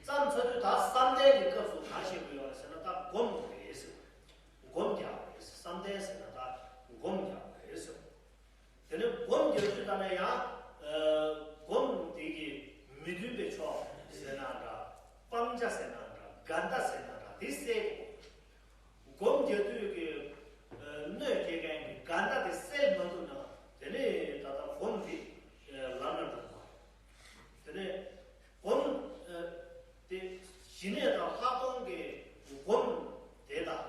བརྩམས་ཚར་དུས་ད་བསམ་གཏན་གྱི་སྐབས་སུ་གང་བྱེད་དགོས་ཡོད་རེད་ཟེར་ན། ད་སྒོམ་དགོས་རེད་ཟེར། སྒོམ་རྒྱག་དགོས་རེད་ཟེར། བསམ་གཏན་ཟེར་ན་ད་སྒོམ་རྒྱག་དགོས་རེད་ཟེར། དེ་ནས་སྒོམ་རྒྱག་དུས་ད་ནས་ཡང་། ཨ། སྒོམ་དེ་གི་མི་མཐུན་པའི་ཕྱོགས་ཟེར་ན་འདྲ། སྤང་བྱ་ཟེར་ན་འདྲ། འགལ་ཟླ་ཟེར་ན་འདྲ། དེ་སེལ་དགོས། སྒོམ་རྒྱག་དུས་ཀྱི་གནོད་སྐྱེལ་མཁན་གྱི་འགལ་ཟླ་དེ་སེལ་མ་ཐུབ་ན། དེ་ནས་ད་ལྟ་སྒོམ་དེ་ལམ་ལ་འགྲོ་མ་རེད། དེ་ནས་སྒོམ་དེ་ཞི་གནས་དང་ལྷག་མཐོང་གི་སྒོམ་དེ་དང་།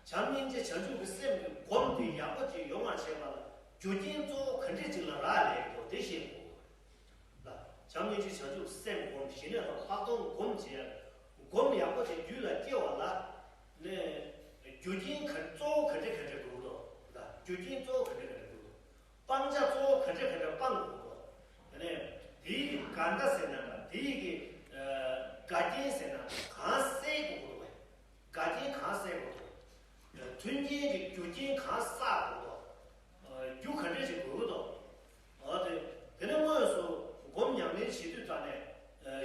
བྱམས་སྙིང་རྗེ་བྱང་ཆུབ་ཀྱི་སེམས་ཀྱི་སྒོམ་དེ་ཡག་པོ་ཅིག་ཡོང་བར་བྱེད་པ་ལ་རྒྱུ་རྐྱེན་གཙོ་བོ་ག་འདྲས་ཅིག་ལ་རག་ལས་ཀྱི་འདུག་དེ་ཤེས་དགོས། ལ། བྱམས་སྙིང་རྗེ་བྱང་ཆུབ་སེམས་སྒོམ། ཞི་གནས་དང་ལྷག་མཐོང་སྒོམ་བྱེད་ཡ། སྒོམ་ཡག་པོ་དེ་རྒྱུད་ལ་སྐྱེ་བ་ལ་ནས་རྒྱུ་རྐྱེན་ག་གཙོ་བོ་ག་འདྲ་ག་འདྲ་དགོས་འདུག་ལ། རྒྱུ་རྐྱེན་གཙོ་བོ་ག་འདྲ་ག་འདྲ་དགོས་འདུག་སྤང་བྱ་གཙོ་བོ་ག་འདྲ་ག་འདྲ་སྤང་དགོས་འདུག་དེ་ནས་དེའི་གི་འགལ་ཟླ་ཟེར་ན་འདྲ། དེའི་གི་འགལ་རྐྱེན་ཟེར་ན་གང་སེལ་དགོས་འདུག་འགལ་རྐྱེན་གང་སེལ་དགོས་འདུག་མཐུན་རྐྱེན་གྱི་རྒྱུ་རྐྱེན་གང་བསགས་དགོས་འདུག་རྒྱུ་ག་འདྲས་ཞིག་དགོས་ཀྱི་འདུག་འོ་དེ། དེ་ནས་དངོས་སུ་སྒོམ་ཉམས་ལེན་བྱེད་དུས་ཙ་ནས།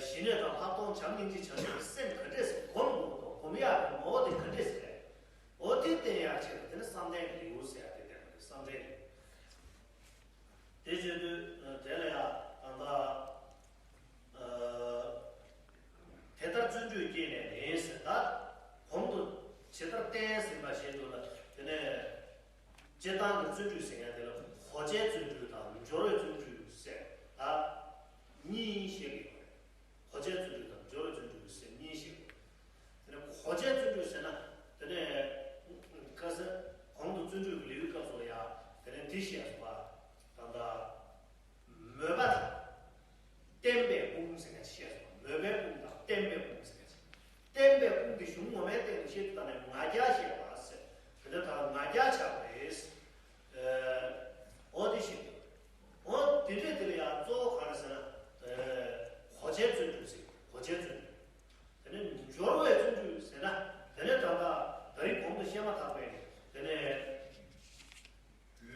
ཞི་གནས་དང་ལྷག་མཐོང་བྱམས་སྙིང་རྗེ་བྱང་ཆུབ་སེམས་ག་འདྲས་སེ་སྒོམ་དགོས་ཀྱི་འདུག་སྒོམ་ཡག་གི་ངོ་བོ་དེ་ག་འདྲས་སེ་རེད། འོ་དེ་བསྟན་ཡག་ཆེད་དུ་དེ་ནི་བསམ་གཏན་གྱི་ལེའུ་ཟེར་ཡག་དེ་བསྟན་པ་རེད། བསམ་གཏན་ལེའུ། དེ་བྱེད་དུས་དེ་ལ་ཡང་ད་ལྟ། དེ་ལྟར་བརྩོན་འགྲུས་བསྐྱེད་ནས་ནི་ཟེར། ད་གོང་དུ་ཇི་ལྟར་བསྟན་ཟིན་པ་བཞིན་དུ་ལ། དེ་ནས་སྤྱིར་བཏང་གི་བརྩོན་འགྲུས་ཟེར་ཡ་དེ་ལ་གོ་ཆའི་བརྩོན་འགྲུས་དང་སྦྱོར་བའི་བརྩོན་འགྲུས་ཟེར་ད་གཉིས་བཤད་ཀྱི་ཡོད་རེད། གོ་ཆའི་བརྩོན་འགྲུས་དང་སྦྱོར་བའི་བརྩོན་འགྲུས་ཟེར་གཉིས་བཤད་ཀྱི་ཡོད་རེད། དེ་ནས་གོ་ཆའི་བརྩོན་འགྲུས་ཟེར་ན། དེ་ནས་ཁ་སང་གོང་དུ་བརྩོན་འགྲུས་ཀྱི་ལེའུའི་སྐབས་སུ་ལ་ཡ་དེ་ནས་འདི་བཤད་སོང་བ། ད་ལྟ། མོས་པ་དང་། བརྟན་པའི་དཔུང་ཟེར་མཁན་ཅིག་བཤད་སོང་། མོས་པའི་དཔུང་དང་བརྟན་པའི་དཔུང་ཟེར་མཁན་ཅིག་བརྟན་པའི་དཔུང་དེ་གཞུང་ངོ་མའི་སྟེང་དུ་བཤད་དུས་ད་ནས་ང་རྒྱལ་བཤད་པ་ཟེར། དེ་ནས་ད་ང་རྒྱལ་ཆགས་པ་རེད། ཨ། འོ་དེ་བཤད་དུས། འོ་དེ་འདྲས་དེ་ལ་ཡང་གཙོ་བོ་ག་རེ་ཟེར་ན། ཨ། གོ་ཆའི་བརྩོན་འགྲུས་ཟེར། གོ་ཆའི་བརྩོན་འགྲུས། དེ་ནས་སྦྱོར་བའི་བརྩོན་འགྲུས་ཟེར་ན། དེ་ནས་ད་ལྟ་ད་རིང་གོང་དུ་བཤད་མ་ཐག་པའི་དེ་ནས།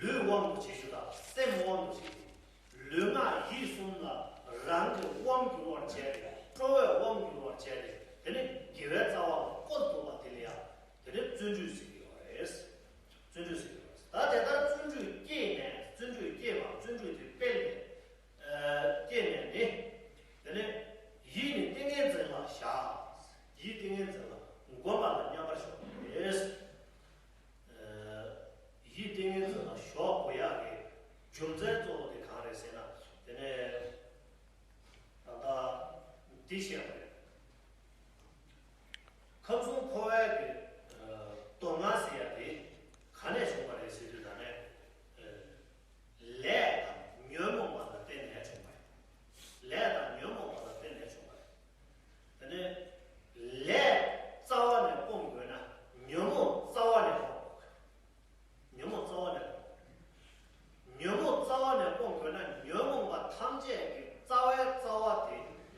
ལུས་དབང་དུ་བྱེད་རྒྱུ་དང་སེམས་དབང་དུ་བྱེད་རྒྱུ། ལུས་ངག་ཡིད་གསུམ་ལ་རང་གི་དབང་བསྒྱུར་བར་བྱས་ཏེ། སྤྲོ་བའི་དབང་བསྒྱུར་བར་བྱས་ཏེ། དེ་ནི་དགེ་བའི་རྩ་བ་ལ་བཀོལ་ཐུབ་པ་དེ་ལ་ཡང་དེ་ནི་བརྩོན་འགྲུས་ཟེར་གྱི་ཡོད་རེད། བརྩོན་འགྲུས་ཟེར་གྱི་ཡོད་རེད། ད་དེ་ལྟར་བརྩོན་འགྲུས་བསྐྱེད་ནས། བརྩོན་འགྲུས་བསྐྱེད་པ། བརྩོན་འགྲུས་དེ་སྤེལ་ནས། ཨ། བསྐྱེད་ནས་ནི། དེ་ནི་ཡིད་ནི་ཏིང་ངེ་འཛིན་ལ་བཞག་ཡིད་ཏིང་ངེ་འཛིན་ལ་བསྒོམ་པ་ལ་མཉམ་པར་ཞོག་པ་རེད། ཡིད་ཏིང་ངེ་འཛིན་ལ་ཞོག་དགོས་ཡག་གི་རྒྱུ་མཚན་གཙོ་བོ་དེ་གང་རེད་ཟེར་ན། དེ་ནས་ད་ལྟ་འདི་བཤད་པ་རེད། ཁམས་གསུམ་འཁོར་བའི་གི་སྡུག་བསྔལ་ཟེར་ཡག་དེ་ག་ནས་བྱུང་བ་རེད་ཟེར་དུས་ད་ནས། ལས་དང་ཉོན་མོངས་པ་ལ་བརྟེན་ནས་བྱུང་བ་རེད། ལས་དང་ཉོན་མོངས་པ་ལ་བརྟེན་ནས་བྱུང་བ་རེད། དེ་ནས་ལས་རྩ་བ་ནས་སྤོང་དགོས་ན་ཉོན་མོངས་རྩ་བ་ནས་སྤོང་དགོས། ཉོན་མོངས་རྩ་བ་ནས་སྤོང་། ཉོན་མོངས་རྩ་བ་ནས་སྤོང་དགོས་ན་ཉོན་མོངས་པ་ཐམས་ཅད་ཀྱི་རྩ་བའི་རྩ་བ་དེ་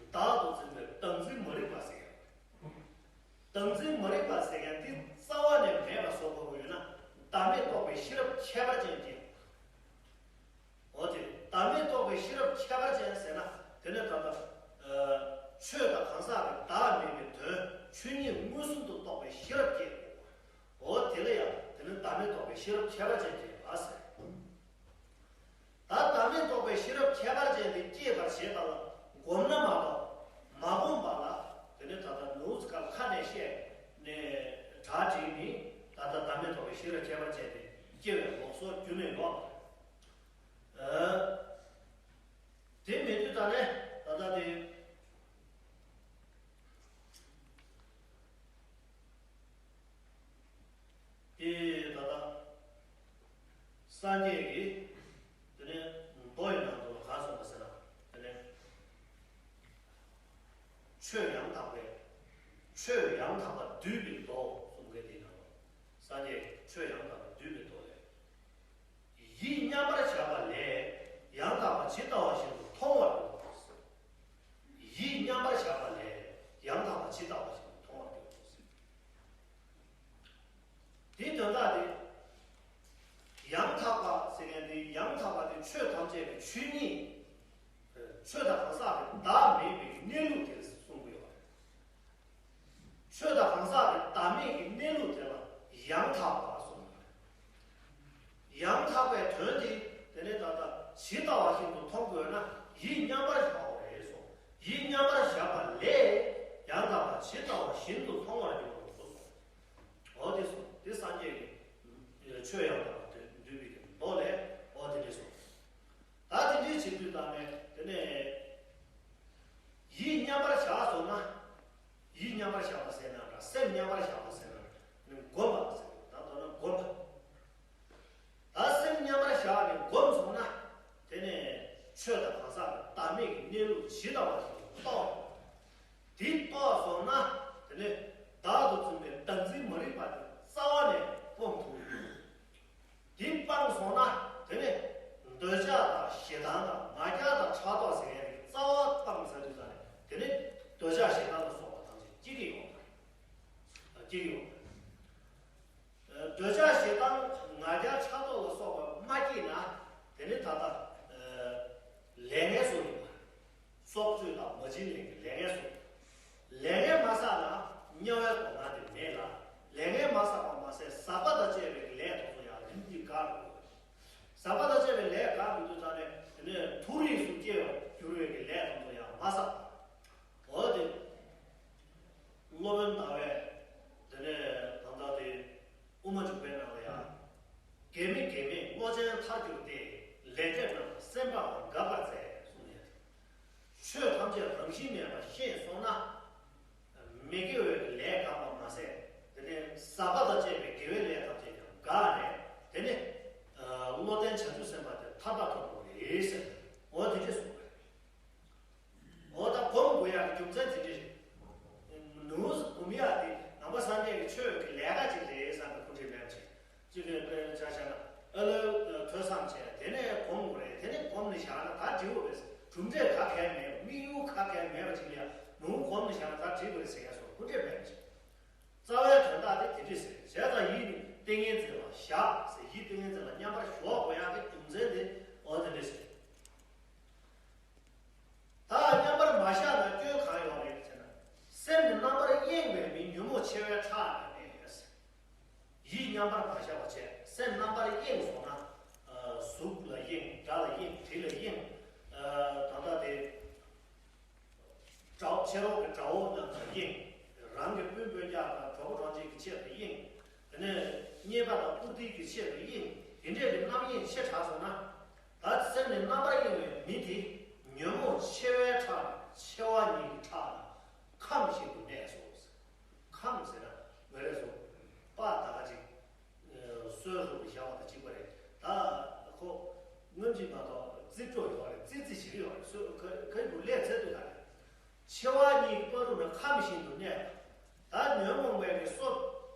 བདག་ཏུ་འཛིན་པའི་བདག་འཛིན་མ་རིག་པ་ཟེར་ཡོད། བདག་འཛིན་མ་རིག་པ་ཟེར་མཁན་འདི་རྩ་བ་ནས་མེད་པ་བཟོ་དགོས་ཀྱི་ཡོད་ན། བདག་མེད་རྟོགས་པའི་ཤེས་རབ་ཁྱད་པར་ཅན་གྱི། འོ་དེ་བདག་མེད་རྟོགས་པའི་ཤེས་རབ་ཁྱད་པར་ཅན་ཟེར་ན། དེ་ནས་ད་ལྟ་ཆོས་དང་གང་ཟག་གི་བདག་མེད་པའི་དོན། ཆོས་ཉིད་མངོན་སུམ་དུ་རྟོགས་པའི་ཤེས་རབ་སྐྱེ་དགོས། འོ་དེ་ལ་ཡང་དེ་ནི་བདག་མེད་རྟོགས་པའི་ཤེས་རབ་ཁྱད་པར་ཅན་སྐྱེ་བ་ཟེར། ད་བདག་མེད་རྟོགས་པའི་ཤེས་རབ་ཁྱད་པར་ཅན་དེ་སྐྱེད་པར་བྱེད་པ་ལ་བསྒོམས་ན་མ་གཏོགས་མ་བསྒོམས་པ་ལ། དེ་ནི་ད་ལྟ་ནུབ་ཀར་ཁ་ནས་བཤད་ནས་གྲ་སྒྲིག་ནི། ད་ལྟ་བདག་མེད་རྟོགས་པའི་ཤེས་རབ་ཁྱད་པར་ཅན་དེ་སྐྱེ་བའི་ལུགས་སྲོལ་རྒྱུན་ནས་ཡོད་པ་རེད། ཨ། དེ་མེད་དུས་ད་ནས་ད་ལྟ་དེ། དེ་ད་ལྟ་སངས་རྒྱས་ཀྱིས་དེ་ནས་མདོ་ཡི་ནང་དུ་གང་གསུངས་པ་ཟེར་ན། དེ་ནས་ཆོས་ཡང་དག་པའི། ཆོས་ཡང་དག་པ་བསྡུས་པའི་མདོ་གསུངས་མཁན་དེའི་ནང་ལ། སངས་རྒྱས་ཀྱིས་ཆོས་ཡང་དག་པ་བསྡུས་པའི་མདོ་ལས། ཡིད་མཉམ་པར་བཞག་པ་ལས་ཡང་དག་པ་ཇི་ལྟ་བ་བཞིན་དུ་མཐོང་བར་འགྱུར་རོ། ཡིད་མཉམ་པར་བཞག་པ་ལས་ཡང་དག་པ་ཇི་ལྟ་བ་བཞིན་དུ་མཐོང་བར་ ཆོས་ཡང་དག་པར་འདུས་པའི་མདོ་ལས་འོ་དེ་འདྲས་སོ། ད་དེ་འདྲས་བྱེད་དུས་ཙམ་ནས་དེ་ནས་ཡིད་མཉམ་པར་བཞག་སོང་ན། ཡིད་མཉམ་པར་བཞག་པ་ཟེར་ན་འདྲ། སེམས་མཉམ་པར་བཞག་པ་ཟེར་ན་འདྲ། བསྒོམ་པ་ཟེར་ད་དོན་ན་བསྒོམ་པ། ད་སེམས་མཉམ་པར་བཞག་ནས་བསྒོམས་སོང་ན། དེ་ནས་ཆོས་དང་གང་ཟག་གི་བདག་མེད་ཀྱི་གནས་ལུགས་ཇི་ལྟ་བ་བཞིན་དུ་རྟོགས། དེ་རྟོགས་སོང་ན། དེ་ནས་བདག་ཏུ་འཛིན་པའི་བདག་འཛིན་མ་རིག་པ་དེ་རྩ་བ་ནས་སྤོང་ཐུབ། དེ་སྤངས་སོང་ན། དེ་ནས་འདོད་ཆགས་དང་ཞེ་སྡང་དང་ང་རྒྱལ་དང་ཕྲག་དོག་ཟེར་ཡག་གི་རྩ་བ་སྤངས་ཚར་དུས་ཙམ་ནས། དེ་ནས་འདོད་ཆགས་ཞེ་སྡང་ལ་སོགས་པ་ཐམས་ཅད་སྐྱེ་གི་ཡོད་པ། སྐྱེ་གི་ཡོད་པ། འདོད་ཆགས་ཞེ་སྡང་ང་རྒྱལ་ཕྲག་དོག་ལ་སོགས་པ་མ་སྐྱེས་ན། དེ་ནི་ད་ལྟ་ལས་ངན་སོགས་ཡིན་པ། སྲོག་གཅོད་དང་མ་བྱིན་ལེན་གྱི་ལས་ངན་སོགས། ལས་ངན་མ་བསགས་ན་དམྱལ་བའི་སྡུག་བསྔལ་དེ་མེད་ལ། ལས་ངན་མ་བསགས་པ་མ་ཟད་ཟག་པ་དང་བཅས་པའི་ལས་དེ་ཚོ་ཡང་རིམ་གྱིས་འགག་འགྲོ་གི། ཟག་པ་དང་བཅས་པའི་ལས་འགག་མི་འདུག་ཙང་ནས་དེ་ནས་མཐོ་རིས་སུ་སྐྱེ་བར་འགྱུར་བའི་གི་ལས་དེ་ཚོ་ཡང་མ་བསགས། འོ་དེ། སློབ་དཔོན་ཟླ་བས་དེ་ནས་གང་ལྟར་དེ་དབུ་མ་འཇུག་པའི་ནང་ལ་ཡང་། གེགས་མེད་གེགས་མེད་བློ་ཅན་ཐར་གྱུར་ཏེ། ལས་འབྲས་རྣམས་ལ་སེམས་པའང་འགག་པར་མཛད་གསུངས་ནས། ཆོས་ཐམས་ཅད་རང་བཞིན་མེད་པར་ཤེས་སོང་ན། མི་དགེ་བའི་ལས་འགག་པ་མ་ཟད། དེ་ནས་ཟག་པ་དང་བཅས་པའི་དགེ་བའི་ལས་ཐམས་ཅད་ཀྱང་འགག་ནས། དེ་ནས་བློ་ལྡན་བྱང་ཆུབ་སེམས་དཔའ་དེ་ཐར་པ་ཐོབ་དགོས་རེད་ཟེར། འོ་དེ་འདྲས་གསུངས་པ་རེད། འོ་ད་སྒོམ་དགོས་ཡག་གི་རྒྱུ་མཚན་དེ་འདྲ་རེད། ནུ་སྒོམ་ཡག་དེ་ནང་པ་སངས་རྒྱས་ཀྱི་ཆོས་ཀྱི་ལས་ཀ་ཅིག་རེད་བསམ་པའི་ཁོང་ཁྲིད་མེད་ཅིག་ཅིག་གི་དཔེར་ཆ་བཞག་ན་ཨ་ལོའི་ཐོས་བསམ་བྱས། དེ་ནས་སྒོམ་དགོས་རེད། དེ་ནས་སྒོམ་ནས་བཞག་ན་ད་འགྲིག་གི་རེད། གྲུབ་འབྲས་ག་གལ་མེད། དམིགས་ཡུལ་ག་གལ་མེད་པ་ཅིག་ལ་ཡང་ནུ་སྒོམ་ནས་བཞག་ན་ད་འགྲིག་གི་རེད་ཟེར་ཡག་སོགས་ཁོང་ཁྲིད་མེད་ཅིག་རྩ་བའི་དོན་དག་དེ་དེ་འདྲས་ཟེར། བྱས་ཙང་ཡིད་ནི་ཏིང་ངེ་འཛིན་ལ་བཞག་ཟེར། ཡིད་ཏིང་ངེ་འཛིན་ལ་མཉམ་པར་ཞོག་དགོས་ཡག་གི་རྒྱུ་མཚན་དེ་འོ་དེ་འདྲས་ཟེར། ད་མཉམ་པར་མ་བཞག་ན་སྐྱོན་གང་ཡོད་རེད་ཟེར་ན། སེམས་ནི་རྣམ་པར་གཡེང་བའི་མི། ཉོན་མོངས་ཆེ་བའི་ཁྲག་ལ་གནས། ཡིད་མཉམ་པར་མ་བཞག་པ་བྱས། སེམས་རྣམ་པར་གཡེང་སོང་ན། ཨ་གཟུགས་ལ་གཡེང་། སྒྲ་ལ་གཡེང་། དྲི་ལ་གཡེང་། ཨ་ད་ལྟ་དེ། དགྲ་ཕྱི་རོལ་གྱི་དགྲ་བོ་རྣམས་ལ་གཡེང་། རང་གི་སྤུན་སྤུན་ཀྱག་དང་གྲོགས་པོ་གྲོགས་མཆེད་ཀྱི་ཆེད་དུ་གཡེང་། དེ་ནས་རྙེད་པ་དང་བཀུར་སྟིའི་གི་ཆེད་དུ་གཡེང་། དེ་འདྲས་ཀྱི་རྣམ་གཡེང་ཆེ་དྲགས་སོང་ན། ད་སེམས་ནི་རྣམ་པར་གཡེང་བའི་མི་དེ་ཉོན་མོངས་ཆེ་བའི་ཁྲག་དང་། ཆེ་བ་གཉིས་ཀྱི་ཁྲག་དང་། ཁམས་ཤིན་ཏུ་གནས་སོ། ཁམས་ཟེར་ན་ང་རས་སོ། པ་ད་ག་ཅིག་གསོན་རུ་བཞག་པ་དང་གཅིག་པ་རེད། ད་ཁོ་སྔོན་གྱི་མ་གཏོགས་རྩིབ་སྤྲོ་ཡོད་རེད། རྩིབ་རྩིབ་ཞིག་ཡོད་རེད། སོ་ཁ་ཁ་ཡི་བུ་ལས་ཚད་དུ་ད་རེད། ཆེ་བ་གཉིས་ཀྱི་བར་དུ་ན་ཁམས་ཤིན་ཏུ་གནས། ད་ཉོན་མོངས་པའི་གི་སོ་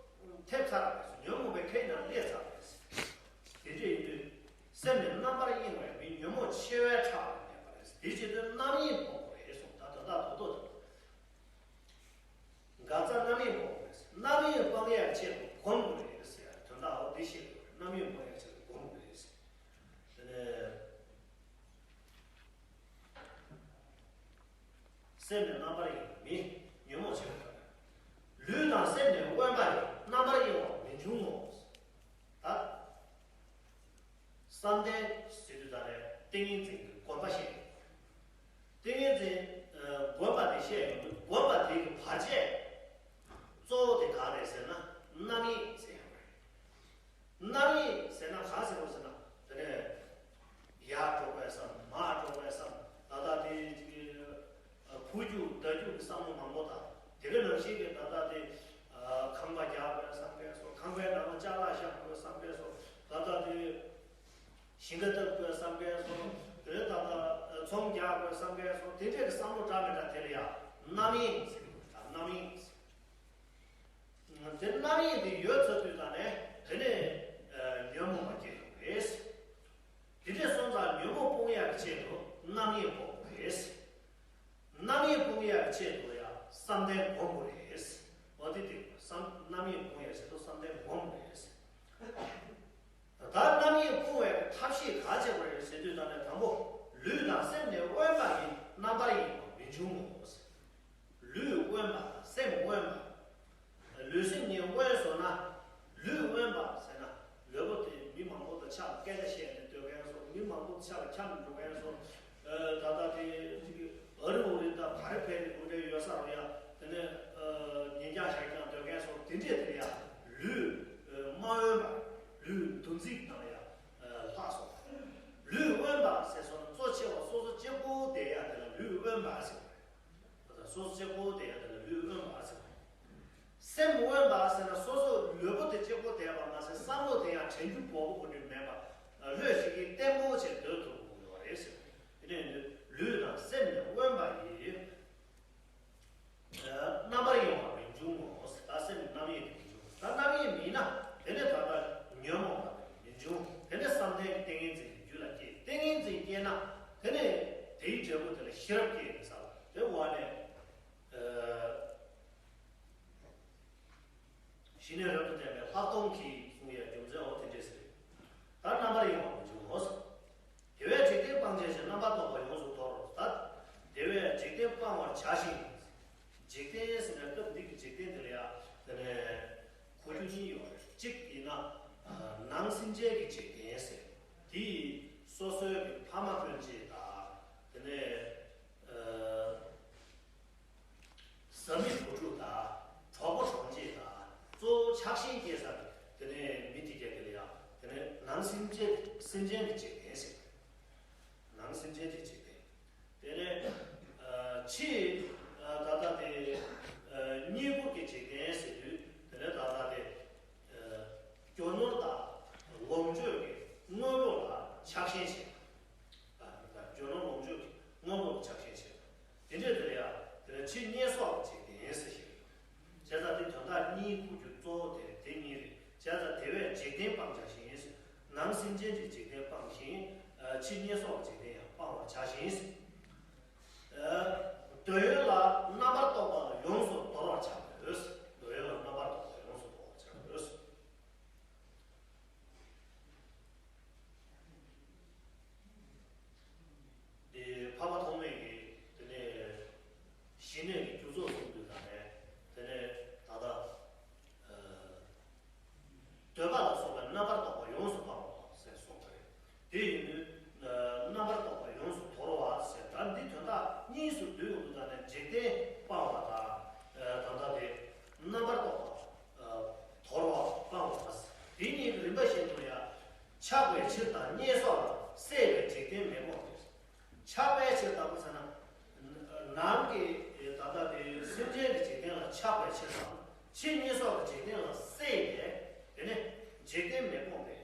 ཐེབས་ཚར་བ་རེད། ཉོན་མོངས་པའི་ཁའི་ནང་སླེབས་ཚར་བ་རེད། དེ་འདྲ་ཡིན་དུས་སེམས་ནི་རྣམ་པར་གཡེང་བའི་མི། ཉོན་མོངས་ཆེ་བའི་ཁྲག་ལ་གནས་པ་རེད། དེ་བྱེད་དུས་རྣམ་གཡེང་སྤོང་དགོས་རེད་གསུངས། ད་དོན་དག་རྡོག་རྡོག་དེ། འགག་རྩ་རྣམ་གཡེང་སྤོང་དགོས་རེད། རྣམ་གཡེང་སྤང་ཡག་ཆེད་དུ་སྒོམ་དགོས་རེད་ཟེར། དོན་དག་འོ་འདི་ཤེས་དགོས་རེད། རྣམ་གཡེང་སྤང་ཡག་ཆེད་དུ་སྒོམ་དགོས་རེད་ཟེར། དེ་ནས་སེམས་ནི་རྣམ་པར་གཡེང་བའི་མི། ཉོན་མོངས་ཆེ་བའི་ཁྲག་ལུས་དང་སེམས་ནི་དབེན་པ་ཡིས། རྣམ་པར་གཡེང་བ་མི་འབྱུང་ངོ་། ད་བསམ་གཏན་ཟེར་དུས་ད་ནས་ཏིང་ངེ་འཛིན་གྱི་དགོངས་པ་བཤད་ཡོང་། ཏིང་ངེ་འཛིན་ཨ་དགོངས་པ་དེ་བཤད་ཡོང་དུས། དགོངས་པ་དེ་གི་བར་ཆད་གཙོ་བོ་དེ་ག་རེད་ཟེར་ན་རྣམ་གཡེང་ཟེར་ཡོང་རེད། རྣམ་གཡེང་ཟེར་ན་ག་ཟེར་བ་ཟེར་ན། དེ་ནས་ཡར་འགྲོ་དགོས་བསམ། མར་འགྲོ་དགོས་བསམ། ད་ལྟ་དེ་ཅིག་ཕུ་རྒྱུག་མདའ་རྒྱུག་གི་བསམ་བློ་མང་པོ་དང་། དེ་ག་ནང་བཞིན་གྱི་ད་ལྟ་དེ་ཁང་པ་རྒྱག་དགོས་བསམ་མཁན་སོགས། ཁང་པའི་ནང་ལ་ཅ་ལག་བཞག་དགོས་བསམ་མཁན་སོགས། ད་ལྟ་དེ་ཞིང་ཁ་བཏབ་དགོས་བསམ་མཁན་སོགས། དེ་ནས་ད་ལྟ་ཚོང་རྒྱག་དགོས་བསམ་མཁན་སོགས། དེ་འདྲའི་བསམ་བློ་འདྲ་མི་འདྲ་དེ་ལ་ཡང་རྣམ་གཡེང་ཟེར་གྱི་འདུག་ད་རྣམ་གཡེང་ཟེར། དེ་རྣམ་གཡེང་དེ་ཡོད་ཚར་དུས་ད་ནས་དེ་ནས་ཨ་ཉོན་མོངས་པ་སྐྱེ་ཡོང་རེད། དེ་འདྲས་སོང་ཙང་ཉོན་མོངས་སྤོང་ཡག་གི་ཆེད་དུ་རྣམ་གཡེང་སྤོང་དགོས་རེད། རྣམ་གཡེང་སྤོང་ཡག་གི་ཆེད་དུ་ཡང་བསམ་གཏན་སྒོམ་དགོས་རེད། འོ་དེ་དེ་བསམ་རྣམ་གཡེང་སྤོང་ཡག་ཆེད་དུ་བསམ་གཏན་སྒོམ་དགོས་རེད། ད་རྣམ་གཡེང་སྤོང་བའི་ཐབས་ཤེས་ག་བྱེད་དགོས་རེད་ཟེར་དུས་ད་ནས་དང་པོ་ལུས་དང་སེམས་ནི་དབེན་པ་ཡིས། རྣམ་པར་གཡེང་བ་མི་འབྱུང་ངོ་། ལུས་དབེན་པ་དང་སེམས་དབེན་པ། ལུས་སེམས་གཉིས་དབེན་སོང་ན། ལུས་དབེན་པ་ཟེར་ན་ལུས་པོ་དེ་མི་མང་པོ་དང་ཕྱག་ལ་སྐད་ཆ་བཤད་ནས་སྡོད་མཁན་སོགས། མི་མང་པོ་དང་ཕྱག་ལ་འཁྱམས་འགྲོ་མཁན་སོགས། ད་ལྟ་དེ་ཅིག་ཨ་རི་འུ་རི་དང་བ་རི་བེ་རི་འུ་འདྲ་ཡོད་ས་རུ་ཡ། དེ་ནས་ཉིན་རྒྱང་ཞག་རྒྱང་སྡོད་མཁན་སོགས། དེ་འདྲས་དེ་ཡ་ལུས་མ་དབེན་པ། ལུས་ ཟེར་ན་སོ་སོ་ལུས་པོ་དེ་གཅིག་པོ་བསྡད་པ་མ་ཟད་བསམ་བློ་དེ་ཡང་དྲན་རྒྱུ་དགོས་མཁོ་དེ་མེད་པ། ལྷོད་ཞིག་གིས་བརྟན་པོ་བྱས་སྡོད་ཐུབ་དགོས་ཡོད་རེད་ཟེར། དེ་ནས་ལུས་དང་སེམས་ནི་དབེན་པ་ཡིས། རྣམ་པར་གཡེང་བ་མི་འབྱུང་ངོ་། ད་སེམས་ནི་རྣམ་གཡེང་དེ་མི་འབྱུང་། ད་རྣམ་གཡེང་མིན་ན་དེ་ནས་ད་ལྟ་ཉོན་མོངས་པ་མི་འབྱུང་། དེ་ནས་བསམ་གཏན་གྱི་ཏིང་ངེ་འཛིན་གྱི་རྒྱུད་ལ་སྐྱེ། ཏིང་ངེ་འཛིན་སྐྱེས་ན་དེ་ནས་དེའི་འབྲས་བུ་དེ་ལ་ཤེས་རབ་སྐྱེས་ནས་ས་དེ་བ་ནས། ཞི་གནས་རབ་ཏུ་བརྟན་པའི་ལྷག་མཐོང་གིས་གསུང་ཡས་རྒྱུ་མཚན་འོ་དེ་འདྲས་ཟེར། ད་རྣམ་པར་གཡེང་བ་མི་འབྱུང་ངོ་། དེ་བས་འཇིག་རྟེན་སྤང་བྱ་ཞིང་། རྣམ་པར་རྟོག་པ་ཡོངས་སུ་དོར་རོ། ད་དེ་བས་འཇིག་རྟེན་སྤང་བར་བྱ་ཞིང་། འཇིག་རྟེན་ཟེར་ན་སྐབས་འདི་གི་འཇིག་རྟེན་འདི་ལ་ཡང་དེ་ནས་གོ་རྒྱུ་གཉིས་ཡོད་རེད། གཅིག་ཡིན་ན་ནང་སེམས་ཅན་གྱི་འཇིག་རྟེན་ཟེར། དེ་ཡི་སོ་སོའི་གི་ཕ་མ་སྤུན་མཆེད་དང་དེ་ནས། བཟའ་མི་བུ་ཕྲུག་དང་གྲོགས་པོ་གྲོགས་མཆེད་དང་གཙོ་བོ་ཆགས་ཞེན་སྐྱེ་ས་དེ་ནས་མི་དེ་ག་དེ་ལ་ཡང་དེ་ནས་ནང་སེམས་ཅན་སེམས་ཅན་གྱི་འཇིག་རྟེན་ཟེར། ནང་སེམས་ཅན་གྱི་འཇིག་རྟེན། དེ་ནས་ཕྱི་ད་ལྟ་དེ་རྙེད་བཀུར་གྱི་འཇིག་རྟེན་ཟེར་དུས་དེ་ནས་ད་ལྟ་དེ་རྒྱུ་ནོར་དང་ལོངས་སྤྱོད་ཀྱི་དངོས་པོ་ལ་ཆགས་ཞེན་བྱེད། རྒྱུ་ནོར་ལོངས་སྤྱོད་ཀྱི་དངོས་པོ་ལ་ཆགས་ཞེན་བྱེད། དེ་འདྲའི་དེ་ལ་ཡང་དེ་ལ་ཕྱི་བསྙེན་སོགས་ཀྱི་འཇིག་རྟེན་ཟེར་ཞིང་། བྱས་ཙང་དེ་དོན་དག་གཉིས་བཀོད་རྒྱུ་གཙོ་བོ་དེ་དེ་གཉིས་རེད། བྱས་ཙང་དེ་བས་འཇིག་རྟེན་སྤང་བྱ་ཞིང་ཟེར། ནང་སེམས་ཅན་གྱི་འཇིག་རྟེན་སྤང་ཞིང་། ཕྱི་བསྙེན་སོགས་ཀྱི་འཇིག་རྟེན་ཡང་སྤང་བར་བྱ་ཞིང་ཟེར། འདོད་ཡོན་ལ་རྣམ་པར་རྟོག་པ་ཡོངས་སུ་དོར་བར་བྱ་དགོས། འདོད་ཡོན་ལ་རྣམ་པར་རྟོག་པ་ཡོངས་སུ་དོར་བར་བྱ་དགོས། དེ་འཕགས་པ་ཐོགས་མེད་ཀྱིས་དེ་ནས་ཞི་གནས་ཀྱི་རྒྱུ་ཚོགས་གསུངས་དུས་ད་ནས་དེ་ནས་ད་ལྟ་འདོད་པ་ལ་སོགས་པའི་རྣམ་པར་རྟོག་པ་ཡོངས་སུ་སྤང་བ་ཟེར་གསུངས་པ་རེད། དེ་ཡིན་དུས་རྣམ་པར་རྟོག་པ་ཡོངས་སུ་དོར་བ་ཟེར། ད་འདི་དོན་དག་གཉིས་སུ་འདུས་ཡོང་དུས་ད་ནས་འཇིག་རྟེན་སྤང་བ་དང་ད་ལྟ་དེ་རྣམ་པར་རྟོག་པ། དོར་བ་སྤང་བ། དེ་གཉིས་ཀྱི་རིམ་པ་བཞིན་དུ་ཡང་། ཆགས་པའི་ཕྱིར་དང་བསྙེན་སོགས་ལ་སྲེད་པའི་འཇིག་རྟེན་མི་སྤོང་སྟེ། ཆགས་པའི་ཕྱིར་དང་ཟེར་ན། ནང་གི་ད་ལྟ་དེ་སེམས་ཅན་གྱི་འཇིག་རྟེན་ལ་ཆགས་པའི་ཕྱིར་དང་། ཕྱི་བསྙེན་སོགས་ཀྱི་འཇིག་རྟེན་ལ་སྲེད་དེ། དེ་ནི་འཇིག་རྟེན་མི་སྤོང་སྟེ།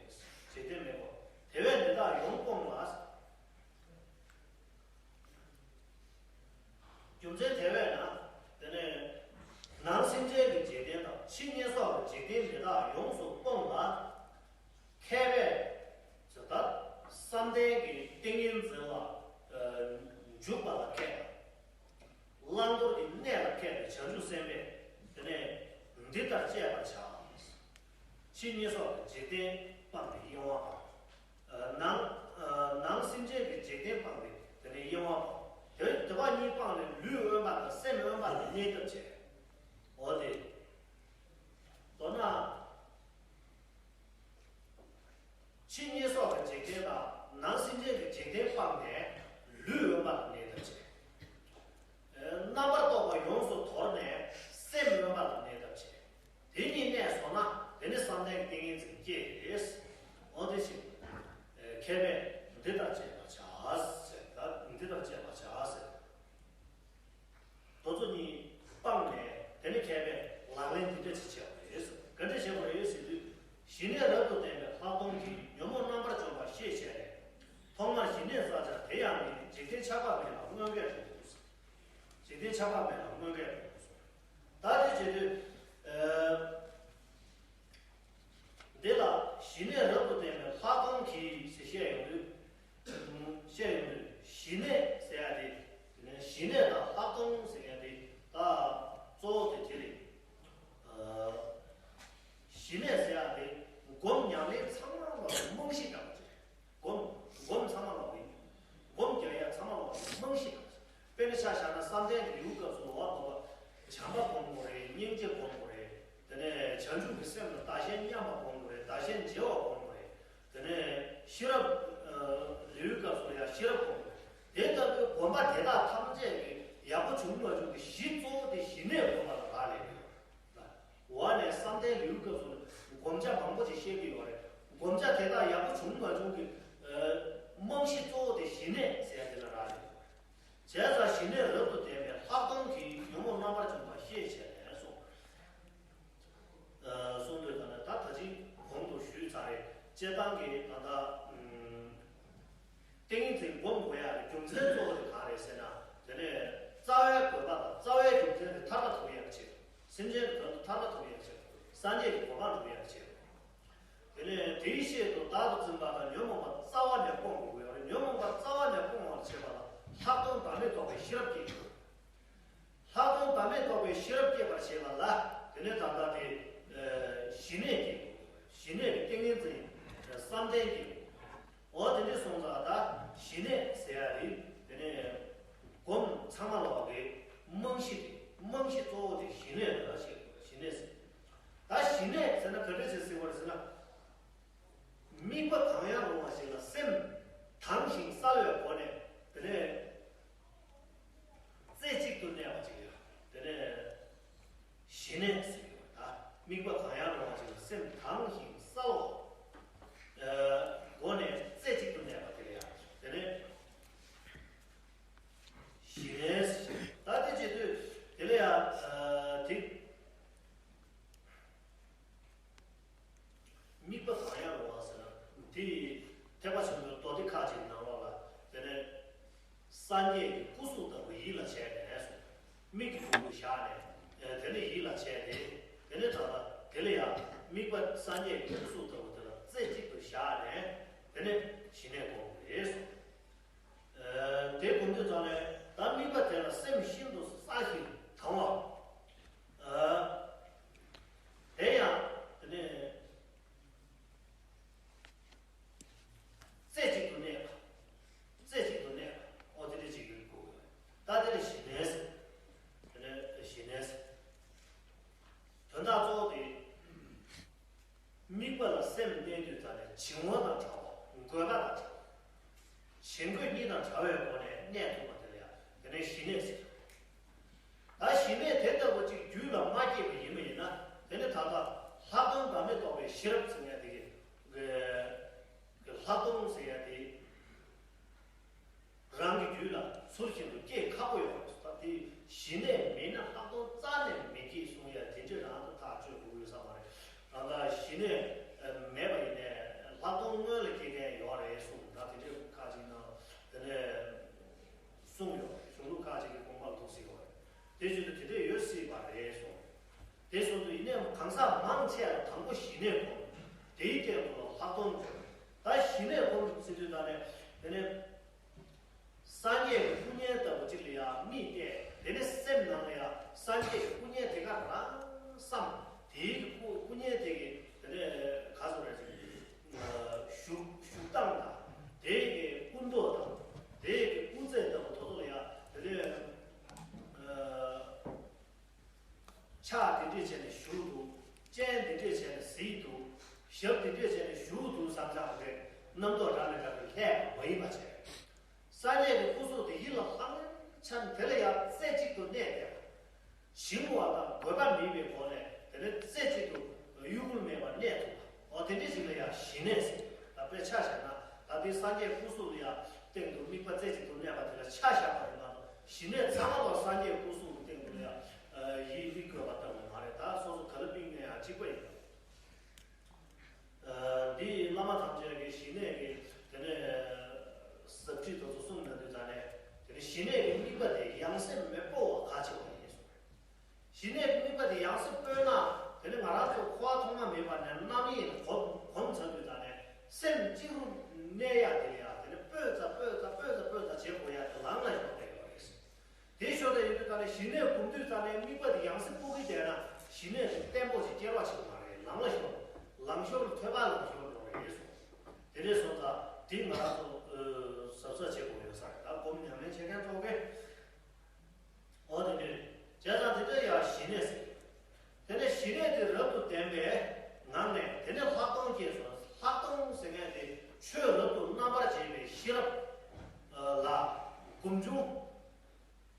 འཇིག་རྟེན་མི་སྤོང་། དེ་བས་འདི་དག་ཡོངས་སྤོང་ལ། རྒྱུ་མཚན་དེ་བས་ན། དེ་ནས་ནང་སེམས་ཅན་གྱི་འཇིག་རྟེན་དང་ཕྱི་བསྙེན་སོགས་ཀྱི་འཇིག་རྟེན་འདི་དག་ཡོངས་སུ་སྤོང་ལ། མཁས་པས་ད་བསམ་གཏན་གྱི་ཏིང་ངེ་འཛིན་ལ་འཇུག་པ་ལ་མཁས་པ། བླང་དོར་གྱི་གནས་ལ་མཁས་པའི་བྱང་ཆུབ་སེམས་དཔས་དེ་ནས་འདི་ལྟར་དཔྱད་པར་བྱ། ཕྱི་བསྙེན་སོགས་ཀྱི་འཇིག་རྟེན་སྤངས་པའི་གཡེང་བ་དང་། ནང་ནང་སེམས་ཅན་གྱི་འཇིག་རྟེན་སྤངས་པའི་དེ་ནས་གཡེང་བ་སྤངས། དེ་དེ་བ་གཉིས་སྤངས་ནས་ལུས་དབེན་པ་དང་སེམས་དབེན་པ་ལ་གནས་ཐབས་བྱས། འོ་དེ། མདོར་ན། ཕྱི་བསྙེན་སོགས་ཀྱི་འཇིག་རྟེན་དང་ནང་སེམས་ཅན་གྱི་འཇིག་རྟེན་སྤངས་ནས་ལུས་དབེན་པ་ལ་གནས་ཐབས་བྱས། རྣམ་པར་རྟོག་པ་ཡོངས་སུ་དོར་ནས་སེམས་དབེན་པ་ལ་གནས་ཐབས་བྱས། དེ་གཉིས་གནས་སོང་ན་དེ་ནི་བསམ་གཏན་གྱི་ཏིང་ངེ་འཛིན་སྐྱེས་རེད། འོ་དེ་བཞིན་མཁས་པས་འདི་ལྟར་དཔྱད་པར་བྱ་ཟེར། ད་འདི་ལྟར་དཔྱད་པར་བྱ་ཟེར། དེ་ཚོ་གཉིས་སྤངས་ནས་དེ་ནི་མཁས་པས་ལག་ལེན་འདི་འདྲ་ཅིག་བྱས་པ་རེད། ག་འདྲ་བྱས་པ་རེད་ཟེར་དུས། ཞི་གནས་རབ་ཏུ་བརྟན་པའི་ལྷག་མཐོང་གིས་ཉོན་མོངས་རྣམ་པར་འཇོམས་པ་ཤེས་བྱས་ནས། ཐོག་མར་ཞི་གནས་བསགས་བྱ་དེ་ཡང་མིན། འཇིག་རྟེན་ཆགས་པ་མེད་ལ་མངོན་དགའི་གྲོགས་སུ། འཇིག་རྟེན་ཆགས་པ་མེད་ལ་མངོན་དགའི་གྲོགས་སུ། ད་དེ་བྱེད་དུས། འདི་ལ་ཞི་གནས་རབ་ཏུ་བརྟན་པའི་ལྷག་མཐོང་གིས་ཞེས་བཤད་ཡོང་དུས། བཤད་ཡོང་དུས་ཞི་གནས་ཟེར་ཡ་དེ། ཞི་གནས་དང་ལྷག་མཐོང་ཟེར་ཡ་དེ་ད་གཙོ་བོ་དེ་དེ་རེད། ཞི་གནས་ཟེར་ཡ་དེ་སྒོམ་ཉམས་ལེན་ཚང་མ་ལ་རྨང་གཞི་འདྲ་བ་ཅིག་རེད། སྒོམ། སྒོམ་ཚང་མ་ལ་ཡིན། སྒོམ་རྒྱག་ཡ་ཚང་མ་ལ་རྨང་གཞི་འདྲ་བ་ཅིག་དཔེར་ན་ཆ་བཞག་ན་བསམ་གཏན་གྱི་ལེའུ་སྐབས་སུ་ལ་བ་དོ་བ། བྱམས་པ་སྒོམ་དགོས་རེད། སྙིང་རྗེ་སྒོམ་དགོས་རེད། དེ་ནས་བྱང་ཆུབ་ཀྱི་སེམས་ལ་བདག་གཞན་མཉམ་པ་སྒོམ་དགོས་རེད། བདག་གཞན་བརྗེ་བ་སྒོམ་དགོས་རེད། དེ་ནས་ཤེས་རབ། ལེའུའི་སྐབས་སུ་ཡང་ཤེས་རབ་སྒོམ་དགོས་རེད། དེ་ལྟ་བུའི་སྒོམ་པ་དེ་དག་ཐམས་ཅད་ཀྱི་ཡག་པོ་བྱུང་མ་བྱུང་གི་གཞི་གཙོ་བོ་དེ་ཞི་གནས་སྒོམ་པ་ལ་རག་ལས་ཡོད། འོག་ནས་བསམ་གཏན་ལེའུའི་སྐབས་སུ་སྒོམ་བྱ་མང་པོ་ཞིག་བཤད་ཀྱི་ཡོད་རེད། སྒོམ་བྱ་དེ་དག་ཡག་པོ་བྱུང་མ་བྱུང་གི་རྨང་གཞི་གཙོ་བོ་དེ་ཞི་གནས་ཟེར་ཡ་དེ་ལ་རག་ལས་ཡོད་རེད། བྱས་ཙང་ཞི་གནས་རབ་ཏུ་བརྟན་པའི་ལྷག་མཐོང་གིས་ཉོན་མོངས་རྣམ་པར་འཇོམས་པ་ཤེས་བྱས་ནས་སོ། སྤྱིར་བཏང་གི་ད་ལྟ་ཨུམ། ཏིང་ངེ་འཛིན་སྒོམ་དགོས་ཡག་གི་རྒྱུ་མཚན་གཙོ་བོ་དེ་ག་རེ་རེད་ཟེར་ན། དེ་ནས་རྩ་བའི་དགོས་པ་དང་རྩ་བའི་རྒྱུ་མཚན་དེ་མཐར་ཐུག་ཡག་ཆེད། སེམས་ཅན་གྱི་དོན་དུ་མཐར་ཐུག་ཡག་ཆེད། སངས་རྒྱས་ཀྱི་གོ་འཕང་འགྲུབ་ཡག་ཆེད། དེ་ནས་དེའི་ཆེད་དུ་བདག་ཏུ་འཛིན་པ་དང་ཉོན་མོངས་པ་རྩ་བ་ནས་སྤོང་དགོས་ཀྱི་ཡོད་རེད། ཉོན་མོངས་པ་རྩ་བ་ནས་སྤོང་བར་བྱེད་པ་ལ་ལྷག་མཐོང་བརྡ་མེད་རྟོགས་པའི་ཤེས་རབ་སྐྱེ་དགོས། ལྷག་མཐོང་བརྡ་མེད་རྟོགས་པའི་ཤེས་རབ་སྐྱེ་བར་བྱེད་པ་ལ། དེ་ནས་ད་ལྟ་དེ་ཞི་གནས་ཀྱི་ཞི་གནས་ཀྱི་ཏིང་ངེ་འཛིན་བསམ་གཏན་གྱི། འོ་དེ་འདྲ་སོང་ཙང་ད་ཞི་གནས་ཟེར་ཡ་དེ། དེ་ནས་སྒོམ་ཚང་མ་ལོག་གི་རྨང་གཞི་དེ། རྨང་གཞི་གཙོ་བོ་དེ་ཞི་གནས་རེད་ཞེས། ཞི་གནས་ཟེར། ད་ཞི་གནས་ཟེར་ན་ག་འདྲ་ཞིག་ཟེར་བ་རེད་ཟེར་ན། དམིགས་པ་གང་ཡང་རུང་བ་ཞིག་ལ་སེམས་དྭངས་ཤིང་གསལ་བའི་སྒོ་ནས། དེ་ནས་རྩེ་གཅིག་ཏུ་གནས་པ་ཅིག་ཡོད། དེ་ནས་ཞི་གནས་ཟེར་གྱི་ཡོད། ད་དམིགས་པ་གང་ཡང་རུང་བ་ཅིག་ལ་སེམས་དྭངས་ཤིང་གསལ་བའི་སྒོ་ནས་རྩེ་གཅིག་ཏུ་གནས་པ་དེ་ལ་ཡང་དེ་ནས་ཞི་གནས་ཟེར། ད་དེ་བྱེད་དུས་དེ་ལ་ཡང་དེ། དམིགས་པ་གང་ཡང་རུང་བ་ཟེར་ན། དེ་ཐེག་པ་ཆེན་པོའི་མདོ་སྡེ་ཁག་ཅིག་ནང་ལོགས་ལ། དེ་ནས་སངས་རྒྱས་ཀྱི་སྐུ་གཟུགས་ལྟ་བུ་ཡིད་ལ་བྱས་ནས་སོ། མིག་གི་དྲུང་དུ་བཞག་ནས། དེ་ནས་ཡིད་ལ་བྱས་ཏེ། དེ་ནས་ད་ལྟ་དེ་ལ་ཡང་དམིགས་པ་སངས་རྒྱས་ཀྱི་སྐུ་གཟུགས་ལྟ་བུ་དེ་ལ་རྩེ་གཅིག་ཏུ་བཞག་ནས། དེ་ནས་ཞི་གནས་སྒོམ་དགོས་རེད་སོ། དེ་སྒོམ་དུས་ཙམ་ནས་ད་དམིགས་པ་དེ་ལ་སེམས་ཤིན་ཏུ་གསལ་ཞིང་དྭངས་པ། དེ་ཡང་དེ་ནས་རྩེ་གཅིག་ཏུ་གནས་པ། རྩེ་གཅིག་ཏུ་གནས་པ། འོ་དེ་འདྲ་ཅིག་ཡོད་དགོས། ད་དེ་ལ་ཞི་གནས་ཟེར། དེ་ནས་ཞི་གནས་ཟེར། དོན་དག་གཙོ་བོ་དེ། དམིགས་པ་ལ་སེམས་གནས་དུས་ཙམ་ནས་བྱིང་བ་དང་བྲལ་བ། འགོད་པ་དང་བྲལ་བ། བྱིང་རྒོད་གཉིས་དང་བྲལ་བའི་སྒོ་ནས་གནས་ཐུབ་པ་དེ་ལ་ཡང་དེ་ནས་ཞི་གནས་ཟེར། ད་ཞི་གནས་དེ་ལྟ་བུ་ཅིག་རྒྱུད་ལ་མ་སྐྱེས་པ་ཡིན་པ་ཡིན་ན། དེ་ནི་ད་ལྟ་ལྷག་མཐོང་བརྡ་མེད་རྟོགས་པའི་ཤེས་རབ་ཟེར་མཁན་དེ་གི་ལྷག་མཐོང་ཟེར་ཡ་དེ། རང་གི་རྒྱུད་ལ་ཚུལ་བཞིན་དུ་སྐྱེ་ཁག་པོ་ཡོད་པ་རེད། ད་དེ་ཞི་གནས་མེད་ན་ལྷག་མཐོང་རྩ་ནས་མི་སྐྱེ་གསུང་ཡ་དེ་འདྲ་རང་དུ་ཐག་གཅོད་དགོས་ཡོད་ས་མ་རེད། ད་ལྟ་ཞི་གནས་མེད་པ་ཡིན་ནའི་ལྷག་མཐོང་སྔོན་ལ་སྐྱེ་མཁན་ཡོད་རེད་གསུངས། ད་དེ་འདྲ་ཁག་ཅིག་ནང་དེ་ནས་གསུངས་ཡོད་རེད། གཞུང་ལུགས་ཁག་ཅིག་གི་དགོངས་པ་ལ་འདུག་སེ་ཡོད་རེད། དེ་བཞིན་དུ་དེ་འདྲ་ཡོད་སྲིད་པ་རེད་གསུངས། དེ་སོང་དུས་ཡིན་ནའི་གང་ཟག་མང་ཆེ་བ་དང་པོ་ཞི་གནས་སྒོམ། དེའི་སྟེང་དུ་ལྷག་མཐོང་སྒོམ། ད་ཞི་གནས་སྒོམ་དུ་ཕྱིན་དུས་ད་ནས་དེ་ནས། སངས་རྒྱས་ཀྱི་སྐུ་བརྙན་ལྟ་བུ་གཅིག་ལ་ཡང་མིག་གཏད། དེ་ནས་སེམས་ནང་ལ་ཡང་སངས་རྒྱས་ཀྱི་སྐུ་བརྙན་དེ་ག་རང་བསམ། དེའི་གི་སྐུ་སྐུ་བརྙན་དེ་གི་དེ་ནས་ག་ཟེར་ར་ཅིག་བཞུགས་བཞུགས་སྟངས་དང་། དེའི་གི་སྐུ་མདོག་དང་། དེའི་གི་སྐུ་རྩེད་ལྟ་བུ་དེ་ཚོ་ལ་ཡང་དེ་ནས། ཕྱག་དེ་འདྲས་བྱས་ནས་བཞུགས་འདུག་སྤྱན་དེ་འདྲས་བྱས་ནས་གཟིགས་འདུག་ཞབས་དེ་འདྲས་བྱས་ནས་བཞུགས་འདུག་བསམ་བྱ་རེད། རྣམ་རྟོག་འདྲ་མི་འདྲ་གི་ལྷད་པ་མ་ཡིན་པ་བྱས། སངས་རྒྱས་ཀྱི་སྐུ་གཟུགས་དེ་ཡིད་ལ་ལྷང་ངེར་འཆར་ནས་དེ་ལ་ཡང་རྩེ་གཅིག་ཏུ་གནས་བསྡད་པ། བྱིང་བ་དང་རྒོད་པ་མེད་པའི་སྒོ་ནས་དེ་ནས་རྩེ་གཅིག་ཏུ་གཡོ་འགུལ་མེད་པར་གནས་ཐུབ་པ། འོ་དེ་འདྲས་ཞིག་ལ་ཡང་ཞི་གནས་ཟེར། ད་དཔེ་ཆ་བཞག་ན་ད་ལྟའི་སངས་རྒྱས་སྐུ་གཟུགས་ལ་ཡང་སྟེང་དུ་དམིགས་པ་རྩེ་གཅིག་ཏུ་གནས་པ་དེ་ལ་ཆ་བཞག་པ་རེད་མ་གཏོགས། ཞི་གནས་ཚང་མ་ལ་སངས་རྒྱས་སྐུ་གཟུགས་ཀྱི་སྟེང་དུ་ཡང་ཡིད་མི་དགོས་པ་ལྟ་བུ་མ་རེད། ད་སོ་སོ་ག་ལ་དམིགས་ནས་ཡང་གཅིག་པ་ཡིན། འདི་བླ་མ་ཐམས་ཅད་ཀྱི་ཞི་གནས་ཀྱི་དེ་ནས་ཟབ་ཁྲིད་དེ་ཚོ་གསུངས་ན་དུས་ད་ནས་དེ་ནས་ཞི་གནས་ཀྱི་དམིགས་པ་དེ་ཡང་སེ་མི་སྤོ་བ་གལ་ཆེ་བ་ཡིན་གསུངས། ཞི་གནས་ཀྱི་དམིགས་པ་དེ་ཡང་སེ་སྤོས་ན་དེ་ནས་ང་རང་ཚོ་འཁོར་བ་ཐོག་མ་མེད་པ་ནས་རྣམ་གཡེང་གོམས་གོམས་ཚར་དུས་ད་ནས་སེམས་གཅིག་རུ་གནས་ཡ་དེ་ལ་ཡ་དེ་ནས་སྤོས་ཙམ་སྤོས་ཙམ་སྤོས་ཙམ་སྤོས་ཙམ་བྱེད་དགོས་ཡ་དེ་ལམ་ལ་ཞོག་བསྡད་ཡོད་རེད། དེ་ཞོག་དེ་ཡིན་དུས་ད་ནས་ཞི་གནས་སྒོམ་དུས་ད་ནས་དམིགས་པ་དེ་ཡང་སེ་སྤོ་གི་བསྡད་ན་ཞི་གནས་དེ་བརྟན་པོ་ཞིག་སྐྱེ་བ་ཞིག་མ་རེད། ལམ་ལ་ཞོག་ལམ་ཞོག་ལ་ཐོད་པ་ལ་ཞོག་འགྲོ་རེད་གསུངས། དེ་འདྲས་སོང་ཙང་དེ་ང་རང་ཚོ་གཟབ་གཟབ་བྱེད་དགོས་ཡོད་ས་རེད། ད་སྒོམ་ཉམས་ལེན་བྱེད་མཁན་ཚོ་གིས། འོ་དེ་འདྲས་རེད། བྱས་ཙང་དེ་འདྲ་ཡང་ཞི་གནས་ཟེར། དེ་ནས་ཞི་གནས་དེ་རབ་ཏུ་ལྡན་པའི་ངང་ནས་དེ་ནས་ལྷག་མཐོང་སྐྱེས་སོ། ལྷག་མཐོང་ཟེར་མཁན་དེ་ཆོས་རབ་ཏུ་རྣམ་པར་འབྱེད་པའི་ཤེས་རབ་ལ་སྒོམ་བྱུང་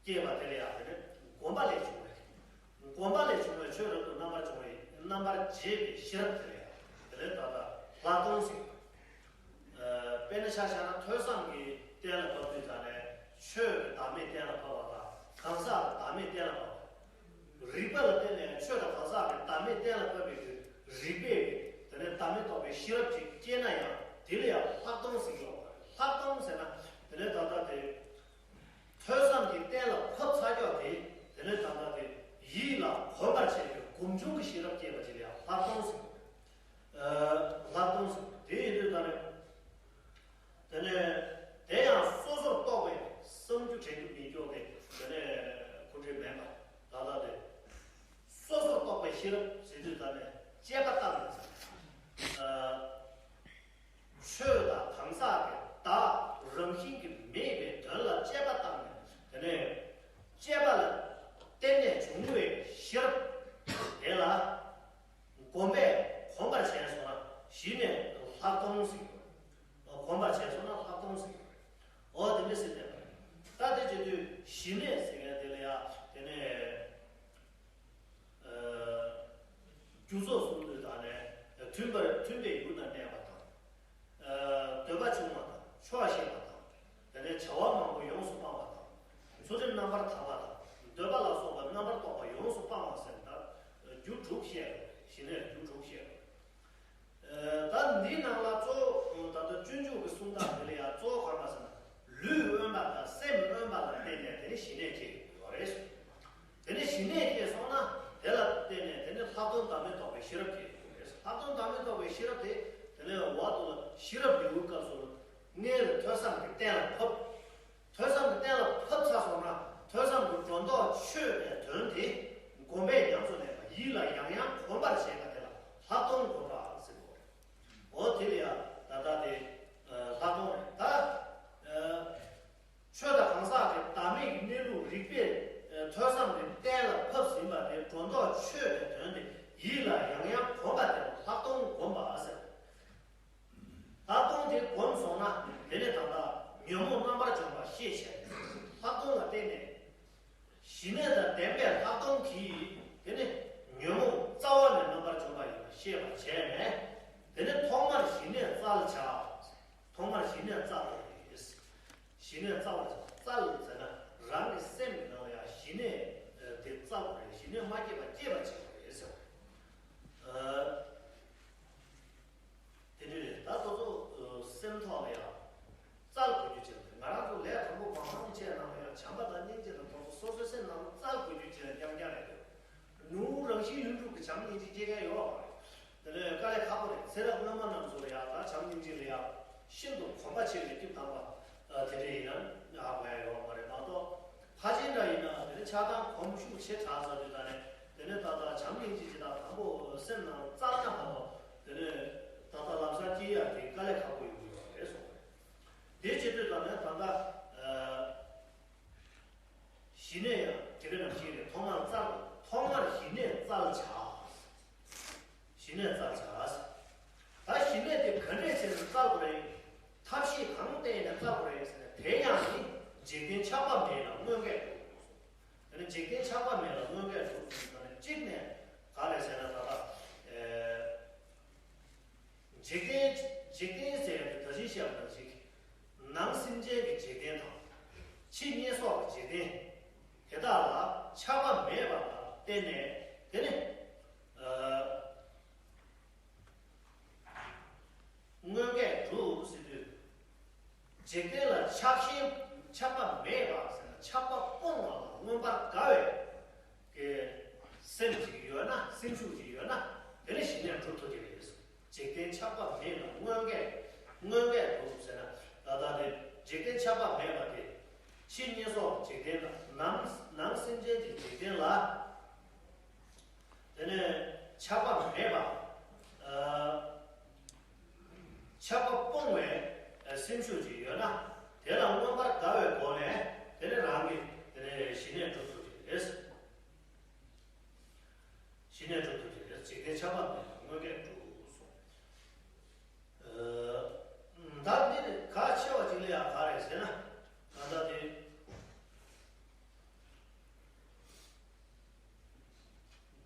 སྐྱེས་པ་དེ་ལ་ཡང་དེ་ནས་སྒོམ་པ་ལས་བྱུང་བའི། སྒོམ་པ་ལས་བྱུང་བའི་ཆོས་རབ་ཏུ་རྣམ་པར་བྱུང་བའི་རྣམ་པར་འབྱེད་པའི་ཤེས་རབ་དེ་ལ་ཡང་དེ་ལས་ད་ལྟ་ལྷག་མཐོང་ཟེར། དཔེར་ན་ཆ་བཞག་ན་ཐོས་བསམ་གྱི་གཏན་ལ་ཕབ་དུས་ཙམ་ནས་ཆོས་ཀྱི་བདག་མེད་གཏན་ལ་ཕབ་པ་དང་གང་ཟག་གི་བདག་མེད་གཏན་ལ་ཕབ་པ། རིགས་པ་ལ་བརྟེན་ནས་ཆོས་དང་གང་ཟག་གི་བདག་མེད་གཏན་ལ་ཕབ་པའི་རིགས་པས་དེ་ནས་བདག་མེད་རྟོགས་པའི་ཤེས་རབ་ཅིག་སྐྱེས་ན་ དེ་ལ་ཡང་ལྷག་མཐོང་ཟེར་གྱི་ཡོད་པ་རེད། ལྷག་མཐོང་ཟེར་ན་དེ་ནས་ད་ལྟ་དེ། ཐོས་བསམ་གྱིས་གཏན་ལ་ཕབ་ཚར་ཀྱོག་དེ། དེ་ནས་ད་ལྟ་དེ་ཡིད་ལ་གོམས་པར་བྱས་པའི་སྒོམ་བྱུང་གི་ཤེས་རབ་སྐྱེས་པ་ཅིག་ལ་ཡང་ལྷག་མཐོང་ཟེར། ལྷག་མཐོང་ཟེར། དེ་ཡིན་དུས་ད་ནས། དེ་ནས་དེ་ཡང་སོ་སོར་རྟོག་པའི་བསམ་རྒྱུ་དྲན་རྒྱུ་མེད་ཀྱོག་དེ། དེ་ནས་ཁོ་འདྲའི་མེད་པ་ད་ལྟ་དེ། སོ་སོར་རྟོག་པའི་ཤེས་རབ་ཟེར་དུས་ད་ནས་དཔྱད་པ་བཏང་ནས་ཟེར། ཆོས་དང་གང་ཟག་གི་བདག་རང་བཞིན་གྱི་མེད་པའི་དོན་ལ་དཔྱད་པ་བཏང་ནས། དེ་ནས་དཔྱད་པ་ལ་བརྟེན་ནས་བྱུང་བའི་ཤེས་རབ་དེ་ལ་གོམས་པས་གོམས་པར་བྱས་སོང་ན་གཞི་ནས་ལྷག་མཐོང་ཟེར་གྱི་ཡོད་རེད། གོམས་པར་བྱས་སོང་ན་ལྷག་མཐོང་ཟེར་གྱི་ཡོད་རེད། འོ་དེ་འདྲ་ཟེར་ནས། ད་དེ་བྱེད་དུས་གཞི་ནས་ཟེར་མཁན་དེ་ལ་ཡང་དེ་ནས། རྒྱུ་ཚོགས་གསུམ་དུ་དག་ནས་མཐུན་པར་མཐུན་པའི་ཡུལ་ན་གནས་པ་དང་། འདོད་པ་ཆུང་བ་དང་ཆོག་ཤེས་པ་དང་། དེ་ནས་བྱ་བ་མང་པོ་ཡོངས་སུ་སྤང་བ་དང་། ཚུལ་ཁྲིམས་རྣམ་པར་དག་པ་དང་འདོད་པ་ལ་སོགས་པ་རྣམ་པར་རྟོག་པ་ཡོངས་སུ་སྤང་བ་ཟེར་ན་རྒྱུ་དྲུག་བཤད་རེད། གཞི་ནས་རྒྱུ་དྲུག་བཤད་རེད། ད་འདིའི་ནང་ལ་གཙོ་བོ་ད་ལྟ་སྤྱོད་འཇུག་གི་གསུང་སྟངས་འདི་ལ་ཡང་གཙོ་བོ་གང་ལ་ཟེར་ན། ལུས་དབེན་པ་དང་སེམས་དབེན་པ་ལ་བརྟེན་ནས་དེ་ནི་གཞི་གནས་སྐྱེ་ཡོད་རེད། དེ་ནི་གཞི་གནས་སྐྱེས་སོང་ན་དེ་ལ་བརྟེན་ནས་དེ་ནི་ལྷག་མཐོང་བདག་མེད་རྟོགས་པའི་ཤེས་རབ་སྐྱེ་ཡོད་རེད། ལྷག་མཐོང་བདག་མེད་རྟོགས་པའི་ཤེས་རབ་དེ་དེ་ནས་འོག་ཏུ་ལ་ཤེས་རབ་འདུལ་བའི་སྐབས་སུ་ལ་སྔོན་ལ་ཐོས་བསམ་གྱི་གཏན་ལ་ཕབ། ཐོས་བསམ་གྱི་གཏན་ལ་ཕབ་ཚར་སོང་ན་ཐོས་བསམ་གྱི་སྒྲོ་འདོགས་ཆོད་པའི་དོན་དེ་གོམས་པས་ཉམས་སུ་ལེན་པ་ཡིད་ལ་ཡང་ཡང་གོམས་པར་བྱེད་པ་དེ་ལ་ལྷག་མཐོང་གོམས་པ་ཟེར་གྱི་ཡོད་རེད། འོ་དེ་ལ་ཡང་ད་ལྟ་དེ་ལྷག་མཐོང་རེད་ད། ཆོས་དང་གང་ཟག་གི་བདག་མེད་ཀྱི་གནས་ལུགས་རིགས་པས་ཐོས་བསམ་གྱི་གཏན་ལ་ཕབ་ཟིན་པ་དེ་སྒྲོ་འདོགས་ཆོད་པའི་དོན་དེ་ཡིད་ལ་ཡང་ཡང་གོམས་པ་དེ་ལ་ལྷག་མཐོང་གོམས་པ་ཟེར། ལྷག་མཐོང་དེ་གོམས་སོང་ན་དེ་ནས་ད་ལྟ་ཉོན་མོངས་རྣམ་པར་སྦྱོང་བ་ཤེས་བྱ་ཡིན། ལྷག་མཐོང་ལ་བརྟེན་ནས་གཞི་གནས་དང་ལྡན་པའི་ལྷག་མཐོང་གིས་དེ་ནས་ཉོན་མོངས་རྩ་བ་ནས་རྣམ་པར་སྦྱོང་བ་ཡིན་པ་ཤེས་པར་བྱས་ནས་དེ་ནས་ཐོག་མར་གཞི་གནས་བཙལ་བྱ། ཐོག་མར་གཞི་གནས་བཙལ་དགོས་རེད། གཞི་གནས་བཙལ་བར་བྱ། བཙལ་ཟེར་ན་རང་གི་སེམས་ཀྱི་ནང་ལ་ཡང་གཞི་གནས་དེ་བཙལ་དགོས་རེད། གཞི་གནས་མ་སྐྱེས་པ་སྐྱེས་པར་བྱེད་དགོས་རེད་ཟེར་བ་རེད། དེ་འདྲ་རེད། ད་དེ་ཚོ་སེམས་ཐོག་ལ་ཡང་བཙལ་དགོས་རྒྱུ་ཅིག་རེད། ང་རང་ཚོ་ལས་དང་པོ་གང་མང་བྱས་ནང་ལ་ཡང་བྱམས་པ་དང་སྙིང་རྗེ་དང་དེ་ཚོ་སོ་སོའི་སེམས་ནང་ལ་བཙལ་དགོས་རྒྱུ་ཅིག་རྐྱང་རྐྱང་རེད་འདུག་ནོར་བུ་རང་བཞིན་ཡུལ་འགྲུབ་ཀྱི་བྱམས་སྙིང་རྗེ་སྐྱེ་མཁན་ཡོད་པ་རེད། དེ་ནས་དཀའ་ལས་ཁག་པོ་རེད། ཚེ་རབས་སྔོན་མ་རྣམས་སུ་ལ་ཡང་ད་བྱམས་སྙིང་རྗེ་ལ་ཡང་ཤིན་ཏུ་གོམས་པ་ཆེ་བའི་སྐྱེས་བུ་དམ་པ་དེ་འདྲ་ཡིན་ན་ཧ་གོ་ཡ་ཡོད་པ་མ་རེད་མ་གཏོགས། ཕལ་ཆེར་འདྲ་ཡིན་ན་དེ་ནས་ཆགས་སྡང་གོམས་ཤུགས་ཆེ་དྲགས་ཚར་དུས་ད་ནས་དེ་ནས་ད་ལྟ་བྱམས་སྙིང་རྗེ་ཅིག་དང་དང་པོ་སེམས་ནང་བཙལ་ན་མ་གཏོགས་དེ་ནས་ད་ལྟ་ལམ་སང་སྐྱེ་ཡ་དེ་དཀའ་ལས་ཁག་པོ་ཡོང་གི་ཡོད་རེད་གསུངས་པ་རེད། དེ་བྱེད་དུས་ད་ནས་ད་ལྟ། གཞི་གནས་ཡང་དེ་ག་ནང་བཞིན་རེད། ཐོག་མར་བཙལ། ཐོག་མར་གཞི་གནས་བཙལ་བྱ། གཞི་གནས་བཙལ་བྱ། ད་གཞི་གནས་དེ་ག་འདྲས་བྱས་ནས་བཙལ་དགོས་རེད། ཐབས་ཤེས་གང་བསྟེན་ནས་བཙལ་དགོས་རེད་ཟེར་ན་དེ་ཡང་ནི་འཇིག་རྟེན་ཆགས་པ་མེད་ལ་མངོན་དགའི་གྲུབ། དེ་ནི་འཇིག་རྟེན་ཆགས་པ་མེད་ལ་མངོན་དགའི་གྲུབ་ཟེར་ན་གཅིག་ནས་ག་རེ་ཟེར་ན་ད་ལྟ། འཇིག་རྟེན། འཇིག་རྟེན་ཟེར་ཡ་དེ་ད་གིན་བཤད་པ་ནང་བཞིན། ནང་སེམས་ཅན་གྱི་འཇིག་རྟེན་དང་། ཕྱི་གཉན་སོགས་ཀྱི་འཇིག་རྟེན། དེ་དག་ལ་ཆགས་པ་མེད་པ་ལ་བརྟེན་ནས་དེ་ནི། མངོན་དགའ་གྲུབ་ཟེར་དུས། འཇིག་རྟེན་ལ་ཆགས་ཞེན་ཆགས་པ་མེད་པ་ཟེར་ན་ཆགས་པ་སྤོང་བ་ལ་མངོན་པར་དགའ་བའི་གི་སེམས་ཅིག་ཡོད་ན་སེམས་ཤུགས་ཅིག་ཡོད་ན་དེ་ནི་གཞི་གནས་གྲུབ་ཐུབ་ཀྱི་རེད། འཇིག་རྟེན་ཆགས་པ་མེད་ལ་མངོན་དགའ། མངོན་དགའ་གྲུབ་ཟེར་ན་ད་ལྟ་དེ་འཇིག་རྟེན་ཆགས་པ་མེད་པ་དེ་ཕྱི་གཉན་སོགས་འཇིག་རྟེན་དང་ནང་ནང་སེམས་ཅན་གྱི་འཇིག་རྟེན་ལ། དེ་ནས་ཆགས་པ་མེད་པ། ཆགས་པ་སྤོང་བའི་སེམས་ཤུགས་ཅིག་ཡོད་ན་དེ་ལ་མངོན་པར་དགའ་བའི་སྒོ་ནས་དེ་ནས་རང་གི་དེ་ནས་གཞི་གནས་གྲུབ་ཐུབ་ཀྱི་རེད། གཞི་གནས་གྲུབ་ཐུབ་ཀྱི་རེད། འཇིག་རྟེན་ཆགས་པ་མེད་པ་མངོན་དགའ་གྲུབ་སོང་། ད་འདི་ནི་གལ་ཆེ་བ་ཅིག་ལ་ཡང་ག་རེ་ཟེར་ན་ད་ལྟ་དེ།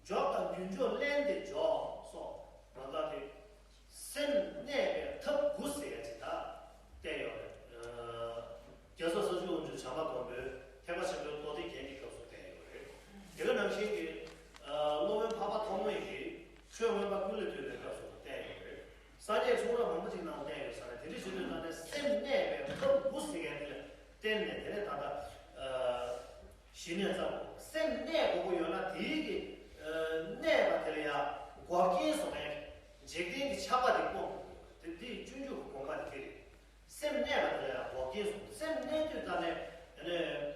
འཇོག་དང་རྒྱུན་འཇོག་ལྷན་དེ་འཇོག་སོགས་ད་ལྟ་དེ། སེམས་གནས་པའི་ཐབས་དགུ་ཟེར་ཡ་ཅིག་ད་བསྟན་ཡོད་རེད། རྒྱལ་ཚབ་ས་སྐྱ་དབང་ཕྱུག་བྱམས་པ་མགོན་པོས་ཐེག་པ་ཆེན་པོའི་མདོ་སྡེ་རྒྱན་གྱི་སྐབས་སུ་བསྟན་ཡོད་རེད། དེ་ག་ནང་བཞིན་གྱི། སློབ་དཔོན་འཕགས་པ་ཐོགས་མེད་ཀྱིས་ཆོས་མངོན་པ་ཀུན་ལས་བཏུས་པའི་སྐབས་སུ་བསྟན་ཡོད་རེད། སངས་རྒྱས་ཚོགས་རབ་མང་པོ་ཅིག་ནང་གནས་ཡོད་ས་རེད། དེ་འདྲ་བྱེད་དུས་ད་ནས་སེམས་གནས་པའི་ཐབས་དགུ་ཟེར་མཁན་དེ་ལ་བརྟེན་ནས་དེ་ནས་ད་ལྟ་ཨ་ཞི་གནས་བརྩམས་དགོས། སེམས་གནས་དགོས་ཀྱི་ཡོད་ན་དེའི་གི་ཨ་གནས་པ་དེ་ལ་ཡང་འགོག་རྐྱེན་བཟོ་མཁན་འཇིག་རྟེན་གྱི་ཆགས་པ་དེ་སྤོང་དགོས། དེ་དེའི་སྤྱོད་འཇུག་གི་གོ་འཕང་དེ་དེ་རེད། སེམས་གནས་པ་དེ་ལ་ཡང་འགོག་རྐྱེན་བཟོ། སེམས་གནས་དུས་ད་ནས་དེ་ནས་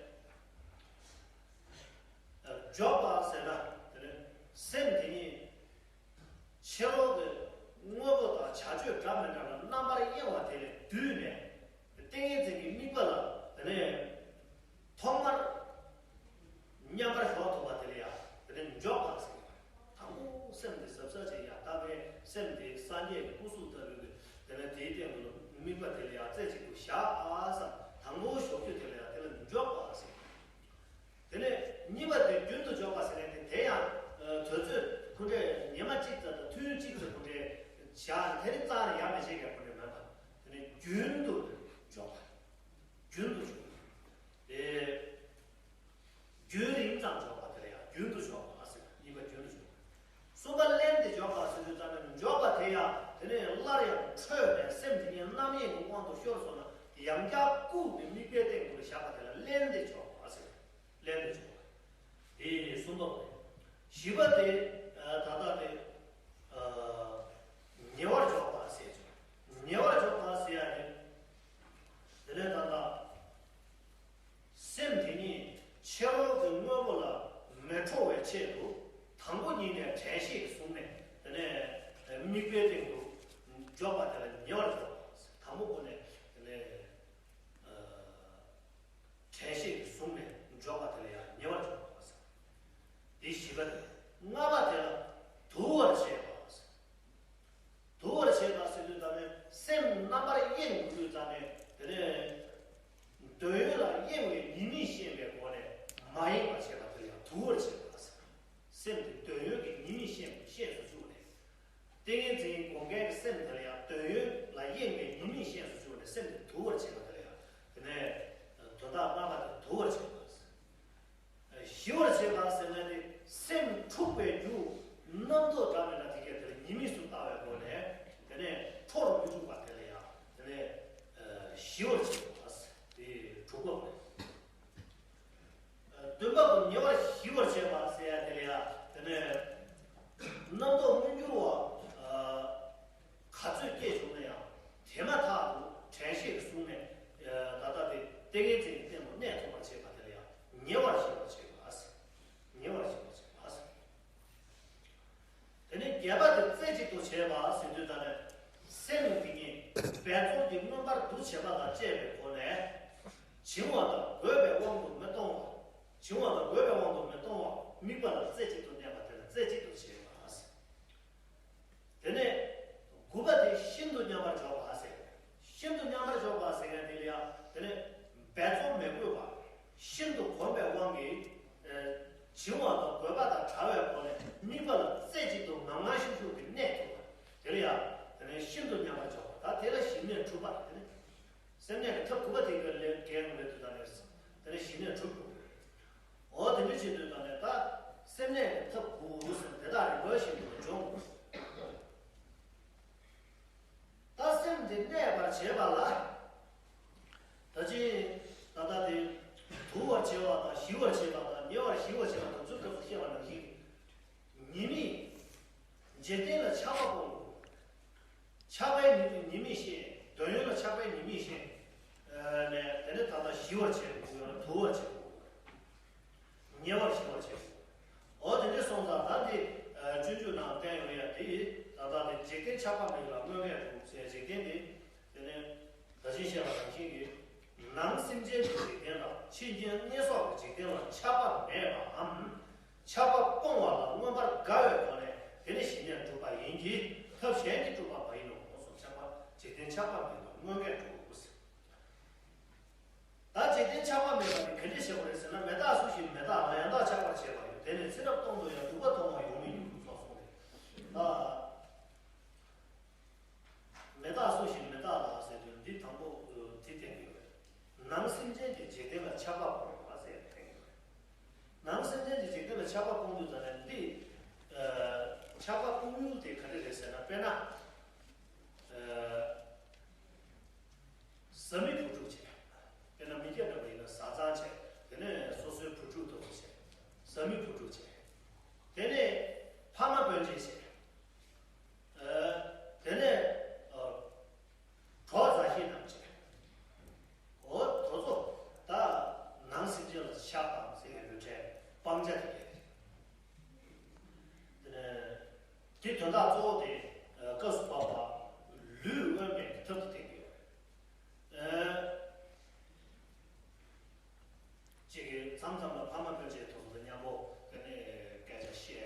ཨ་འཇོག་པ་ཟེར་ན་དེ་ནས་སེམས་དེ་ཉིད་ཕྱི་རོལ་གྱི་དངོས་པོ་དང་བྱ་སྤྱོད་འདྲ་མི་འདྲ་ལ་རྣམ་པར་གཡེང་བ་དེ་ལས་བསྡུས་ནས། ཏིང་ངེ་འཛིན་གྱི་དམིགས་པ་ལ་དེ་ནས་ཐོག་མར་མཉམ་པར་ཞོག་ཐུབ་པ་དེ་ལ་ཡང་དེ་ནས་འཇོག་པ་ཟེར། དང་པོ་སེམས་དེ་གཟབ་གཟབ་བྱས་ཡར་བལྟ་བས། སེམས་དེ་སངས་རྒྱས་ཀྱི་སྐུ་གཟུགས་ལྟ་བུའི་གི་དེ་ནས་དེའི་སྟེང་དུ་དམིགས་པ་དེ་ལ་ཡང་རྩེ་གཅིག་ཏུ་བཞག་ཨ་བསམ། དང་པོ་ཞོག་དུས་དེ་ལ་ཡང་དེ་ལ་འཇོག་པ་ཟེར། དེ་ནས་གཉིས་པ་དེ་རྒྱུན་དུ་འཇོག་པ་ཟེར་མཁན་དེ། དེ་ཡང་ཨ་དུས་ཚོད་ཁོ་འདྲས་ཉི་མ་གཅིག་ཙམ་དང་ཐུན་གཅིག་ཙམ་ཁོ་འདྲས་བཞག་དེ་རིང་ཙམ་ལ་ཡར་མི་བྱེད་མཁན་ཁོ་འདྲས་མིན་པ། དེ་ནས་རྒྱུན་དུ་འཇོག་པ། རྒྱུན་དུ་འཇོག་པ། དེ་རྒྱུན་རིང་ཙམ་འཇོག་པ་དེ་ལ་ཡང་རྒྱུན་དུ་འཇོག་པ་ཟེར། གཉིས་པ་རྒྱུན་དུ་འཇོག་པ། གསུམ་པ་ལྷན་དུ་འཇོག་པ་ཟེར་དུས་ཙམ་ནས་འཇོག་པ་དེ་ཡང་དེ་ནས་སླར་ཡང་འཕྲོས་ནས་སེམས་དེ་ཉིད་རྣམ་གཡེང་གི་དབང་དུ་ཤོར་སོང་ན་ཡང་བསྐྱར་བཀུག་ནས་དམིགས་པའི་སྟེང་དུ་བཞག་པ་དེ་ལ་ལྷན་དུ་འཇོག་པ་ཟེར། ལྷན་དུ་འཇོག་པ། དེ་གསུམ་པ་རེད། བཞི་པ་དེ་ཨ་ད་ལྟ་དེ་ཨ་ཉེ་བར་འཇོག་པ་ཟེར་ཆོག་ཉེ་བར་འཇོག་པ་ཟེར་ཡ་དེ། དེ་ནས་ད་ལྟ་སེམས་དེ་ཉིད་ཕྱི་རོལ་གྱི་དངོས་པོ་ལ་མི་འཕྲོ་བའི་ཆེད་དུ་དང་པོ་ཉིད་ནས་དྲན་ཤེས་ཀྱིས་བཟུང་ནས་དེ་ནས་དམིགས་པའི་སྟེང་དུ་འཇོག་པ་དེ་ལ་ཉེ་བར་འཇོག་པ། དང་པོ་ཁོ་ནས་དེ་ནས་ཨ། དྲན་ཤེས་ཀྱིས་བཟུང་ནས་འཇོག་པ་དེ་ལ་ཡང་ཉེ་བར་འཇོག་པ་ཟེར། དེ་བཞི་པ་དེ། ལྔ་པ་དེ་ལ་དུལ་བར་བྱེད་པ་ཟེར། དུལ་བར་བྱེད་པ་ཟེར་དུས་ཙམ་ནས་སེམས་རྣམ་པར་གཡེང་དགོས་དུས་ཙམ་ནས་དེ་ནས་འདོད་ཡོན་ལ་གཡེང་བའི་ཉེས་དམིགས་ཤེས་པའི་སྒོ་ནས་མ་གཡེང་བར་བྱེད་པ་དེ་ལ་ཡང་དུལ་བར་བྱེད་པ་ཟེར། སེམས་དེ་འདོད་ཡོན་གྱི་ཉེས་དམིགས་ཤེས་ཤེས་སུ་བཅུག་ནས། ཏིང་ངེ་འཛིན་སྒོམ་མཁན་གྱི་སེམས་དེ་ལ་ཡང་འདོད་ཡོན་ལ་གཡེང་བའི་ཉེས་དམིགས་ཤེས་སུ་བཅུག་ནས་སེམས་དེ་དུལ་བར་བྱེད་པ་དེ་ལ་ཡང་དེ་ནས་དོན་དག་ལྔ་པ་དེ་དུལ་བར་བྱེད་པ། ཞི་བར་བྱེད་པ་ཟེར་ན་དེ་སེམས་འཁྲུགས་པའི་རྒྱུ་རྣམ་རྟོག་འདྲ་མི་འདྲ་དེ་གས་དེ་ལ་ཉེས་དམིགས་སུ་ལྟ་བའི་སྒོ་ནས་དེ་ནས་འཕྲོར་མི་འཇུག་པ་དེ་ལ་ཡང་དེ་ནས་ཞི་བར་བྱེད་པ་དེ་དྲུག་པ་རེད། བདུན་པ་ཉེ་བར་ཞི་བར་བྱེད་པ་ཟེར་ཡ་དེ་ལ་ཡ་དེ་ནས་རྣམ་རྟོག་མངོན་གྱུར་བ་ག་ཚོད་སྐྱེས་བྱུང་ན་ཡང་དེ་མ་ཐག་ཏུ་དྲན་ཤེས་ཀྱིས་བཟུང་ནས་ད་ལྟ་དེ་ཏིང་ངེ་འཛིན་གྱི་སྟེང་དུ་གནས་ཐུབ་པར་བྱེད་པ་དེ་ལ་ཡང་ཉེ་བར་ཞི་བར་བྱེད་པ་ཟེར། ཉེ་བར་ཞི་བར་བྱེད་པ་ཟེར། དེ་ནས་བརྒྱད་པ་དེ་རྩེ་གཅིག་ཏུ་བྱེད་པ་ཟེར་དུས་ད་ནས་སེམས་དེ་ཉིད་འབད་རྩོལ་གྱིས་མངོན་པར་འདུ་བྱེད་པ་དང་བཅས་པའི་སྒོ་ནས་བྱིང་བ་དང་རྒོད་པའི་དབང་དུ་མི་གཏོང་བ། བྱིང་བ་དང་རྒོད་པའི་དབང་དུ་མི་གཏོང་བ་དམིགས་པ་ལ་རྩེ་གཅིག་ཏུ་གནས་པ་དེ་ལ་རྩེ་གཅིག་ཏུ་བྱེད་པ་ཟེར། དེ་ནས་དགུ་པ་དེ་ཤིན་ཏུ་མཉམ་པར་འཇོག་པ་ཟེར། ཤིན་ཏུ་མཉམ་པར་འཇོག་པ་ཟེར་མཁན་དེ་ལ་ཡང་དེ་ནས་འབད་རྩོལ་མི་དགོས་པ། ཤིན་ཏུ་གོམས་པའི་དབང་གིས་ཨ་བྱིང་བ་དང་རྒོད་པ་དང་བྲལ་བའི་སྒོ་ནས་དམིགས་པ་ལ་རྩེ་གཅིག་ཏུ་ངང་ངམ་ཤུགས་ཤུགས་ཀྱིས་གནས་ཐུབ་པ། དེ་ལ་ཡང་དེ་ནས་ཤིན་ཏུ་མཉམ་པར་འཇོག་པ། ད་དེ་ལ་ཞི་གནས་གྲུབ་པ་རེད། དེ་ནས་སེམས་གནས་ཀྱི་ཐབས་དགུ་པ་དེ་ག་ལས་འགལ་ཡོང་མེད་དུ་ད་ནས་དེ་ནས་ཞི་གནས་གྲུབ་དགོས། འོ་དེ་འདྲ་བྱེད་དུས་ད་ནས་ད་སེམས་གནས་ཀྱི་ཐབས་དགུ་ཟེར་དེ་དག་རིམ་པ་བཞིན་དུ་སྦྱོང་དགོས། ད་སེམས་དེ་གནས་པར་བྱེད་པ་ལ། ད་ཅི་ད་ལྟ་དེ་དུལ་བར་བྱེད་པ་དང་ཞི་བར་བྱེད་པ་དང་ཉེ་བར་ཞི་བར་བྱེད་པ་དང་ཚུལ་ཁྲིམས་སུ་བཤད་པ་ནང་བཞིན། ཉེས་དམིགས། འཇིག་རྟེན་ལ་ཆགས་པ་སྤོང་དགོས། ཆགས་པའི་ཉེས་ཉེས་དམིགས་ཤེས། འདོད་ཡོན་ལ་ཆགས་པའི་ཉེས་དམིགས་ཤེས། ནས་དེ་ནས་ད་ལྟ་ཞི་བར་བྱེད་དགོས་ཡང་ན་དུལ་བར་བྱེད་དགོས། ཉེ་བར་ཞི་བར་བྱེད་དགོས། འོ་དེ་འདྲ་སོང་ཙང་ད་འདི་སྤྱོད་འཇུག་ནང་བསྟན་ཡོང་ཡ་དེ་ད་ལྟ་དེ་འཇིག་རྟེན་ཆགས་པ་མེད་ལ་དངོས་འགལ་དྲུག་ཟེར། འཇིག་རྟེན་དེ་དེ་ནས་ད་ཅི་བཤད་པ་ནང་བཞིན་གྱི། ནང་སེམས་ཅན་གྱི་འཇིག་རྟེན་དང་ཕྱི་རྐྱེན་དངོས་སོགས་ཀྱི་འཇིག་རྟེན་ལ་ཆགས་པ་མེད་པའམ། ཆགས་པ་སྤོང་བ་ལ་མངོན་པར་དགའ་བའི་སྒོ་ནས་དེ་ནི་ཞི་གནས་སྒྲུབ་པ་ཡིན་གྱི། ཐབས་གཞན་གྱིས་སྒྲུབ་པ་མ་ཡིན་ནོ་གསུངས། ཆགས་པ་འཇིག་རྟེན་ཆགས་པ་མེད་པ་དངོས་འགལ་དྲུག་ཟེར། ད་འཇིག་རྟེན་ཆགས་པ་མེད་པ་ནི་ག་འདྲ་བྱེད་དགོས་རེད་ཟེར་ན། མི་རྟག་སུ་ཞིག་མི་རྟག་ལ་ཡང་དག་ཆགས་པར་བྱེད་པ་ཡོད། དེ་ནི་ཚེ་རབས་སྟོང་དུ་ཡང་སྡུག་པ་མཐོང་བ་ཡོང་མི་ཉུང་སོགས་གསུངས་ཏེ། ད། མི་རྟག་སུ་ཞིག་མི་རྟག་ལ་ཟེར་དུས་འདི་དང་པོ་དེ་བསྟན་གྱི་ཡོད། ནང་སེམས་ཅན་གྱི་འཇིག་རྟེན་ལ་ཆགས་པ་སྤོང་བ་ཟེར་བསྟན་གྱི་ཡོད། ནང་སེམས་ཅན་གྱི་འཇིག་རྟེན་ལ་ཆགས་པ་སྤོང་དུས་ཙམ་ནས་འདི། ཆགས་པ་སྤོང་ཡུལ་དེ་ག་རེ་རེད་ཟེར་ན། དཔེར་ན། བཟའ་མི་བུ་ཕྲུག་བྱས། དཔེར་ན་མི་སྐྱ་འདྲ་པོ་ཡིན་ན་བཟའ་ཚང་བྱས། དེ་ནས་སོ་སོའི་བུ་ཕྲུག་དེ་ཚོ་བྱས། བཟའ་མི་བུ་ཕྲུག་བྱས། དེ་ནས་ཕ་མ་སྤུན་མཆེད་བྱས། ཨ། དེ་ནས་ཨ། གྲོགས་མཛའ་བཤེས་རྣམས་བྱས། འོ་དེ་ཚོ་ད་ནང་སེམས་ཅན་ལ་ཆགས་དང་ཟེར་བའི་ལུས་ཕྲན་སྤང་བྱ་དེ་རེད། དེ་ནས་དེ་དོན་དག་གཙོ་བོ་དེ་ཨ། སྐབས་སུ་བབ་པ་ལུས་དབེན་པའི་ཐབས་དེ་བསྟན་གྱི་ཡོད་རེད། ཨ། གཅིག་གིས་མཚམས་མཚམས་ལ་ཕ་མ་སྤུན་མཆེད་དེ་ཚོ་དང་མཉམ་པོ་དེ་ནས་སྐད་ཆ་བཤད།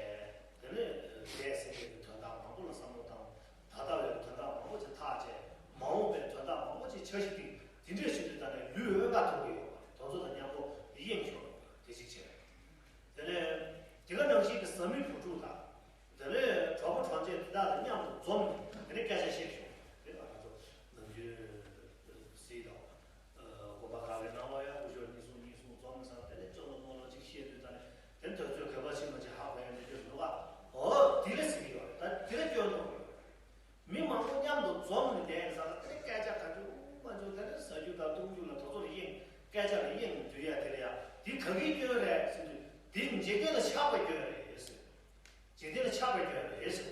དེ་ནས་འདས་ཟིན་པའི་དོན་དག་མང་པོ་ལ་བསམ་བློ་བཏང་། ད་ལྟ་བའི་དོན་དག་མང་པོ་ཅིག་ཐག་བཅད། མ་འོངས་པའི་དོན་དག་མང་པོ་ཅིག་འཆར་གཞི་བཏིང་། དེ་འདྲས་བྱེད་དུས་ད་ནས་ལུས་དབེན་པ་ཐོབ་ཀྱི་ཡོད་པ་རེད། དེ་ཚོ་དང་མཉམ་པོ་གཡེང་ཤོར་བ་དེ་གཅིག་བྱས། དེ་ནས་དེ་ག་ནང་བཞིན་གྱི་བཟའ་མི་བུ་ཕྲུག་དང་། དེ་ནས་གྲོགས་པོ་གྲོགས་མཆེད་དེ་དག་དང་མཉམ་དུ་འཛོམས་ནས་དེ་ནས་སྐད་ཆ་བཤད་ཤོག་དེ་ང་ཚོ་ནམ་རྒྱུན་གཟིགས་དང་། དགོན་པ་ཁག་གི་ནང་ལ་ཡང་སྐུ་ཞབས་གཉིས་གསུམ་གཉིས་གསུམ་འཛོམས་ས་དེ་ནས་སྐྱོ་ལོ་མོ་ལོ་ཅིག་བཤད་དུས་ད་ནས་དེ་ནས་དུས་ཚོད་ག་པར་ཕྱིན་པ་ཅིག་ཧ་གོ་ཡ་མེད་དུས་འདུག་ག་འོ་དེ་རེད་ཟེར་གྱི་ཡོད་རེད། ད་དེ་རེད་སྐྱོན་འདུག་མི་མང་པོ་མཉམ་དུ་འཛོམས་ནས་བསྡད་ས་ལ་དེ་སྐད་ཆ་ག་རྒྱུ་མ་རྒྱུ་དེ་ནས་ཟ་རྒྱུ་དང་བཏུང་རྒྱུ་ལ་དེ་ཚོ་ལ་གཡེང་། སྐད་ཆ་ལ་གཡེང་། དུས་ཡ་དེ་ལ་ཡ་དེ་ག་གི་སྐྱོན་རེད་ཟེར་དུས་དེ་འཇིག་རྟེན་ལ་ཆགས་པའི་སྐྱོན་རེད་ཟེར། འཇིག་རྟེན་ལ་ཆགས་པའི་སྐྱོན་རེད་ཟེར།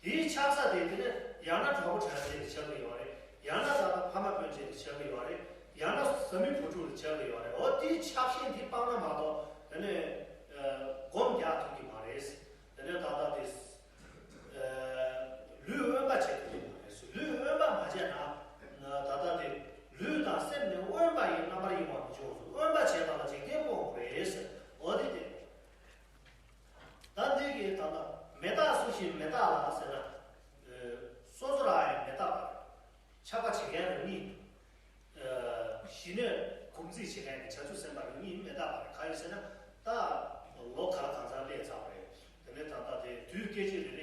དེའི་ཆགས་ས་དེ་དེ་ནས་ཡང་ན་གྲོགས་པོ་གྲོགས་མཆེད་ལ་ཆགས་ཀྱི་ཡོད་རེད། ཡང་ན་ད་ལྟ་ཕ་མ་སྤུན་མཆེད་ལ་ཆགས་ཀྱི་ཡོད་རེད། ཡང་ན་བཟའ་མི་བུ་ཕྲུག་ལ་ཆགས་ཀྱི་ཡོད་རེད། འོ་དེའི་ཆགས་ཞེན་དེ་སྤངས་ན་མ་གཏོགས་དེ་ནས་སྒོམ་རྒྱག་ཐུབ་ཀྱི་མ་རེད། དེ་ནས་ད་ལྟ་དེ་ལུས་དབེན་པ་བྱེད་ཐུབ་ཀྱི་མ་རེད། ལུས་དབེན་པ་མ་བྱས་ན་ད་ལྟ་དེ་ལུས་དང་སེམས་ནི་དབེན་པ་ཡི། རྣམ་པར་གཡེང་བ་མི་འབྱུང་ཟེར། དབེན་པ་བྱས་པ་ལ་འཇིག་རྟེན་སྤོང་དགོས་རེད་ཟེར། འོ་དེ་དེ། ད་འདི་གི་ད་ལྟ་མི་རྟག་སུ་ཞིག་མི་རྟག་ལ་ཟེར་ན། སོ་སོ་རང་ཡང་མི་རྟག་པ་རེད། ཆགས་པ་བྱེད་མཁན་རང་ཉིད། ཞི་གནས་གོམས་འདྲིས་བྱེད་མཁན་གྱི་བྱང་ཆུབ་སེམས་དཔའ་རང་ཉིད་མི་རྟག་པ་རེད། གང་ཡིན་ཟེར་ན། ད་ལོ་ག་ལ་གང་འཚམ་སླེབས་ཚར་བ་རེད། དེ་ནས་ད་ལྟ་དེ་དུས་སྐད་ཅིག་རེ་རེ།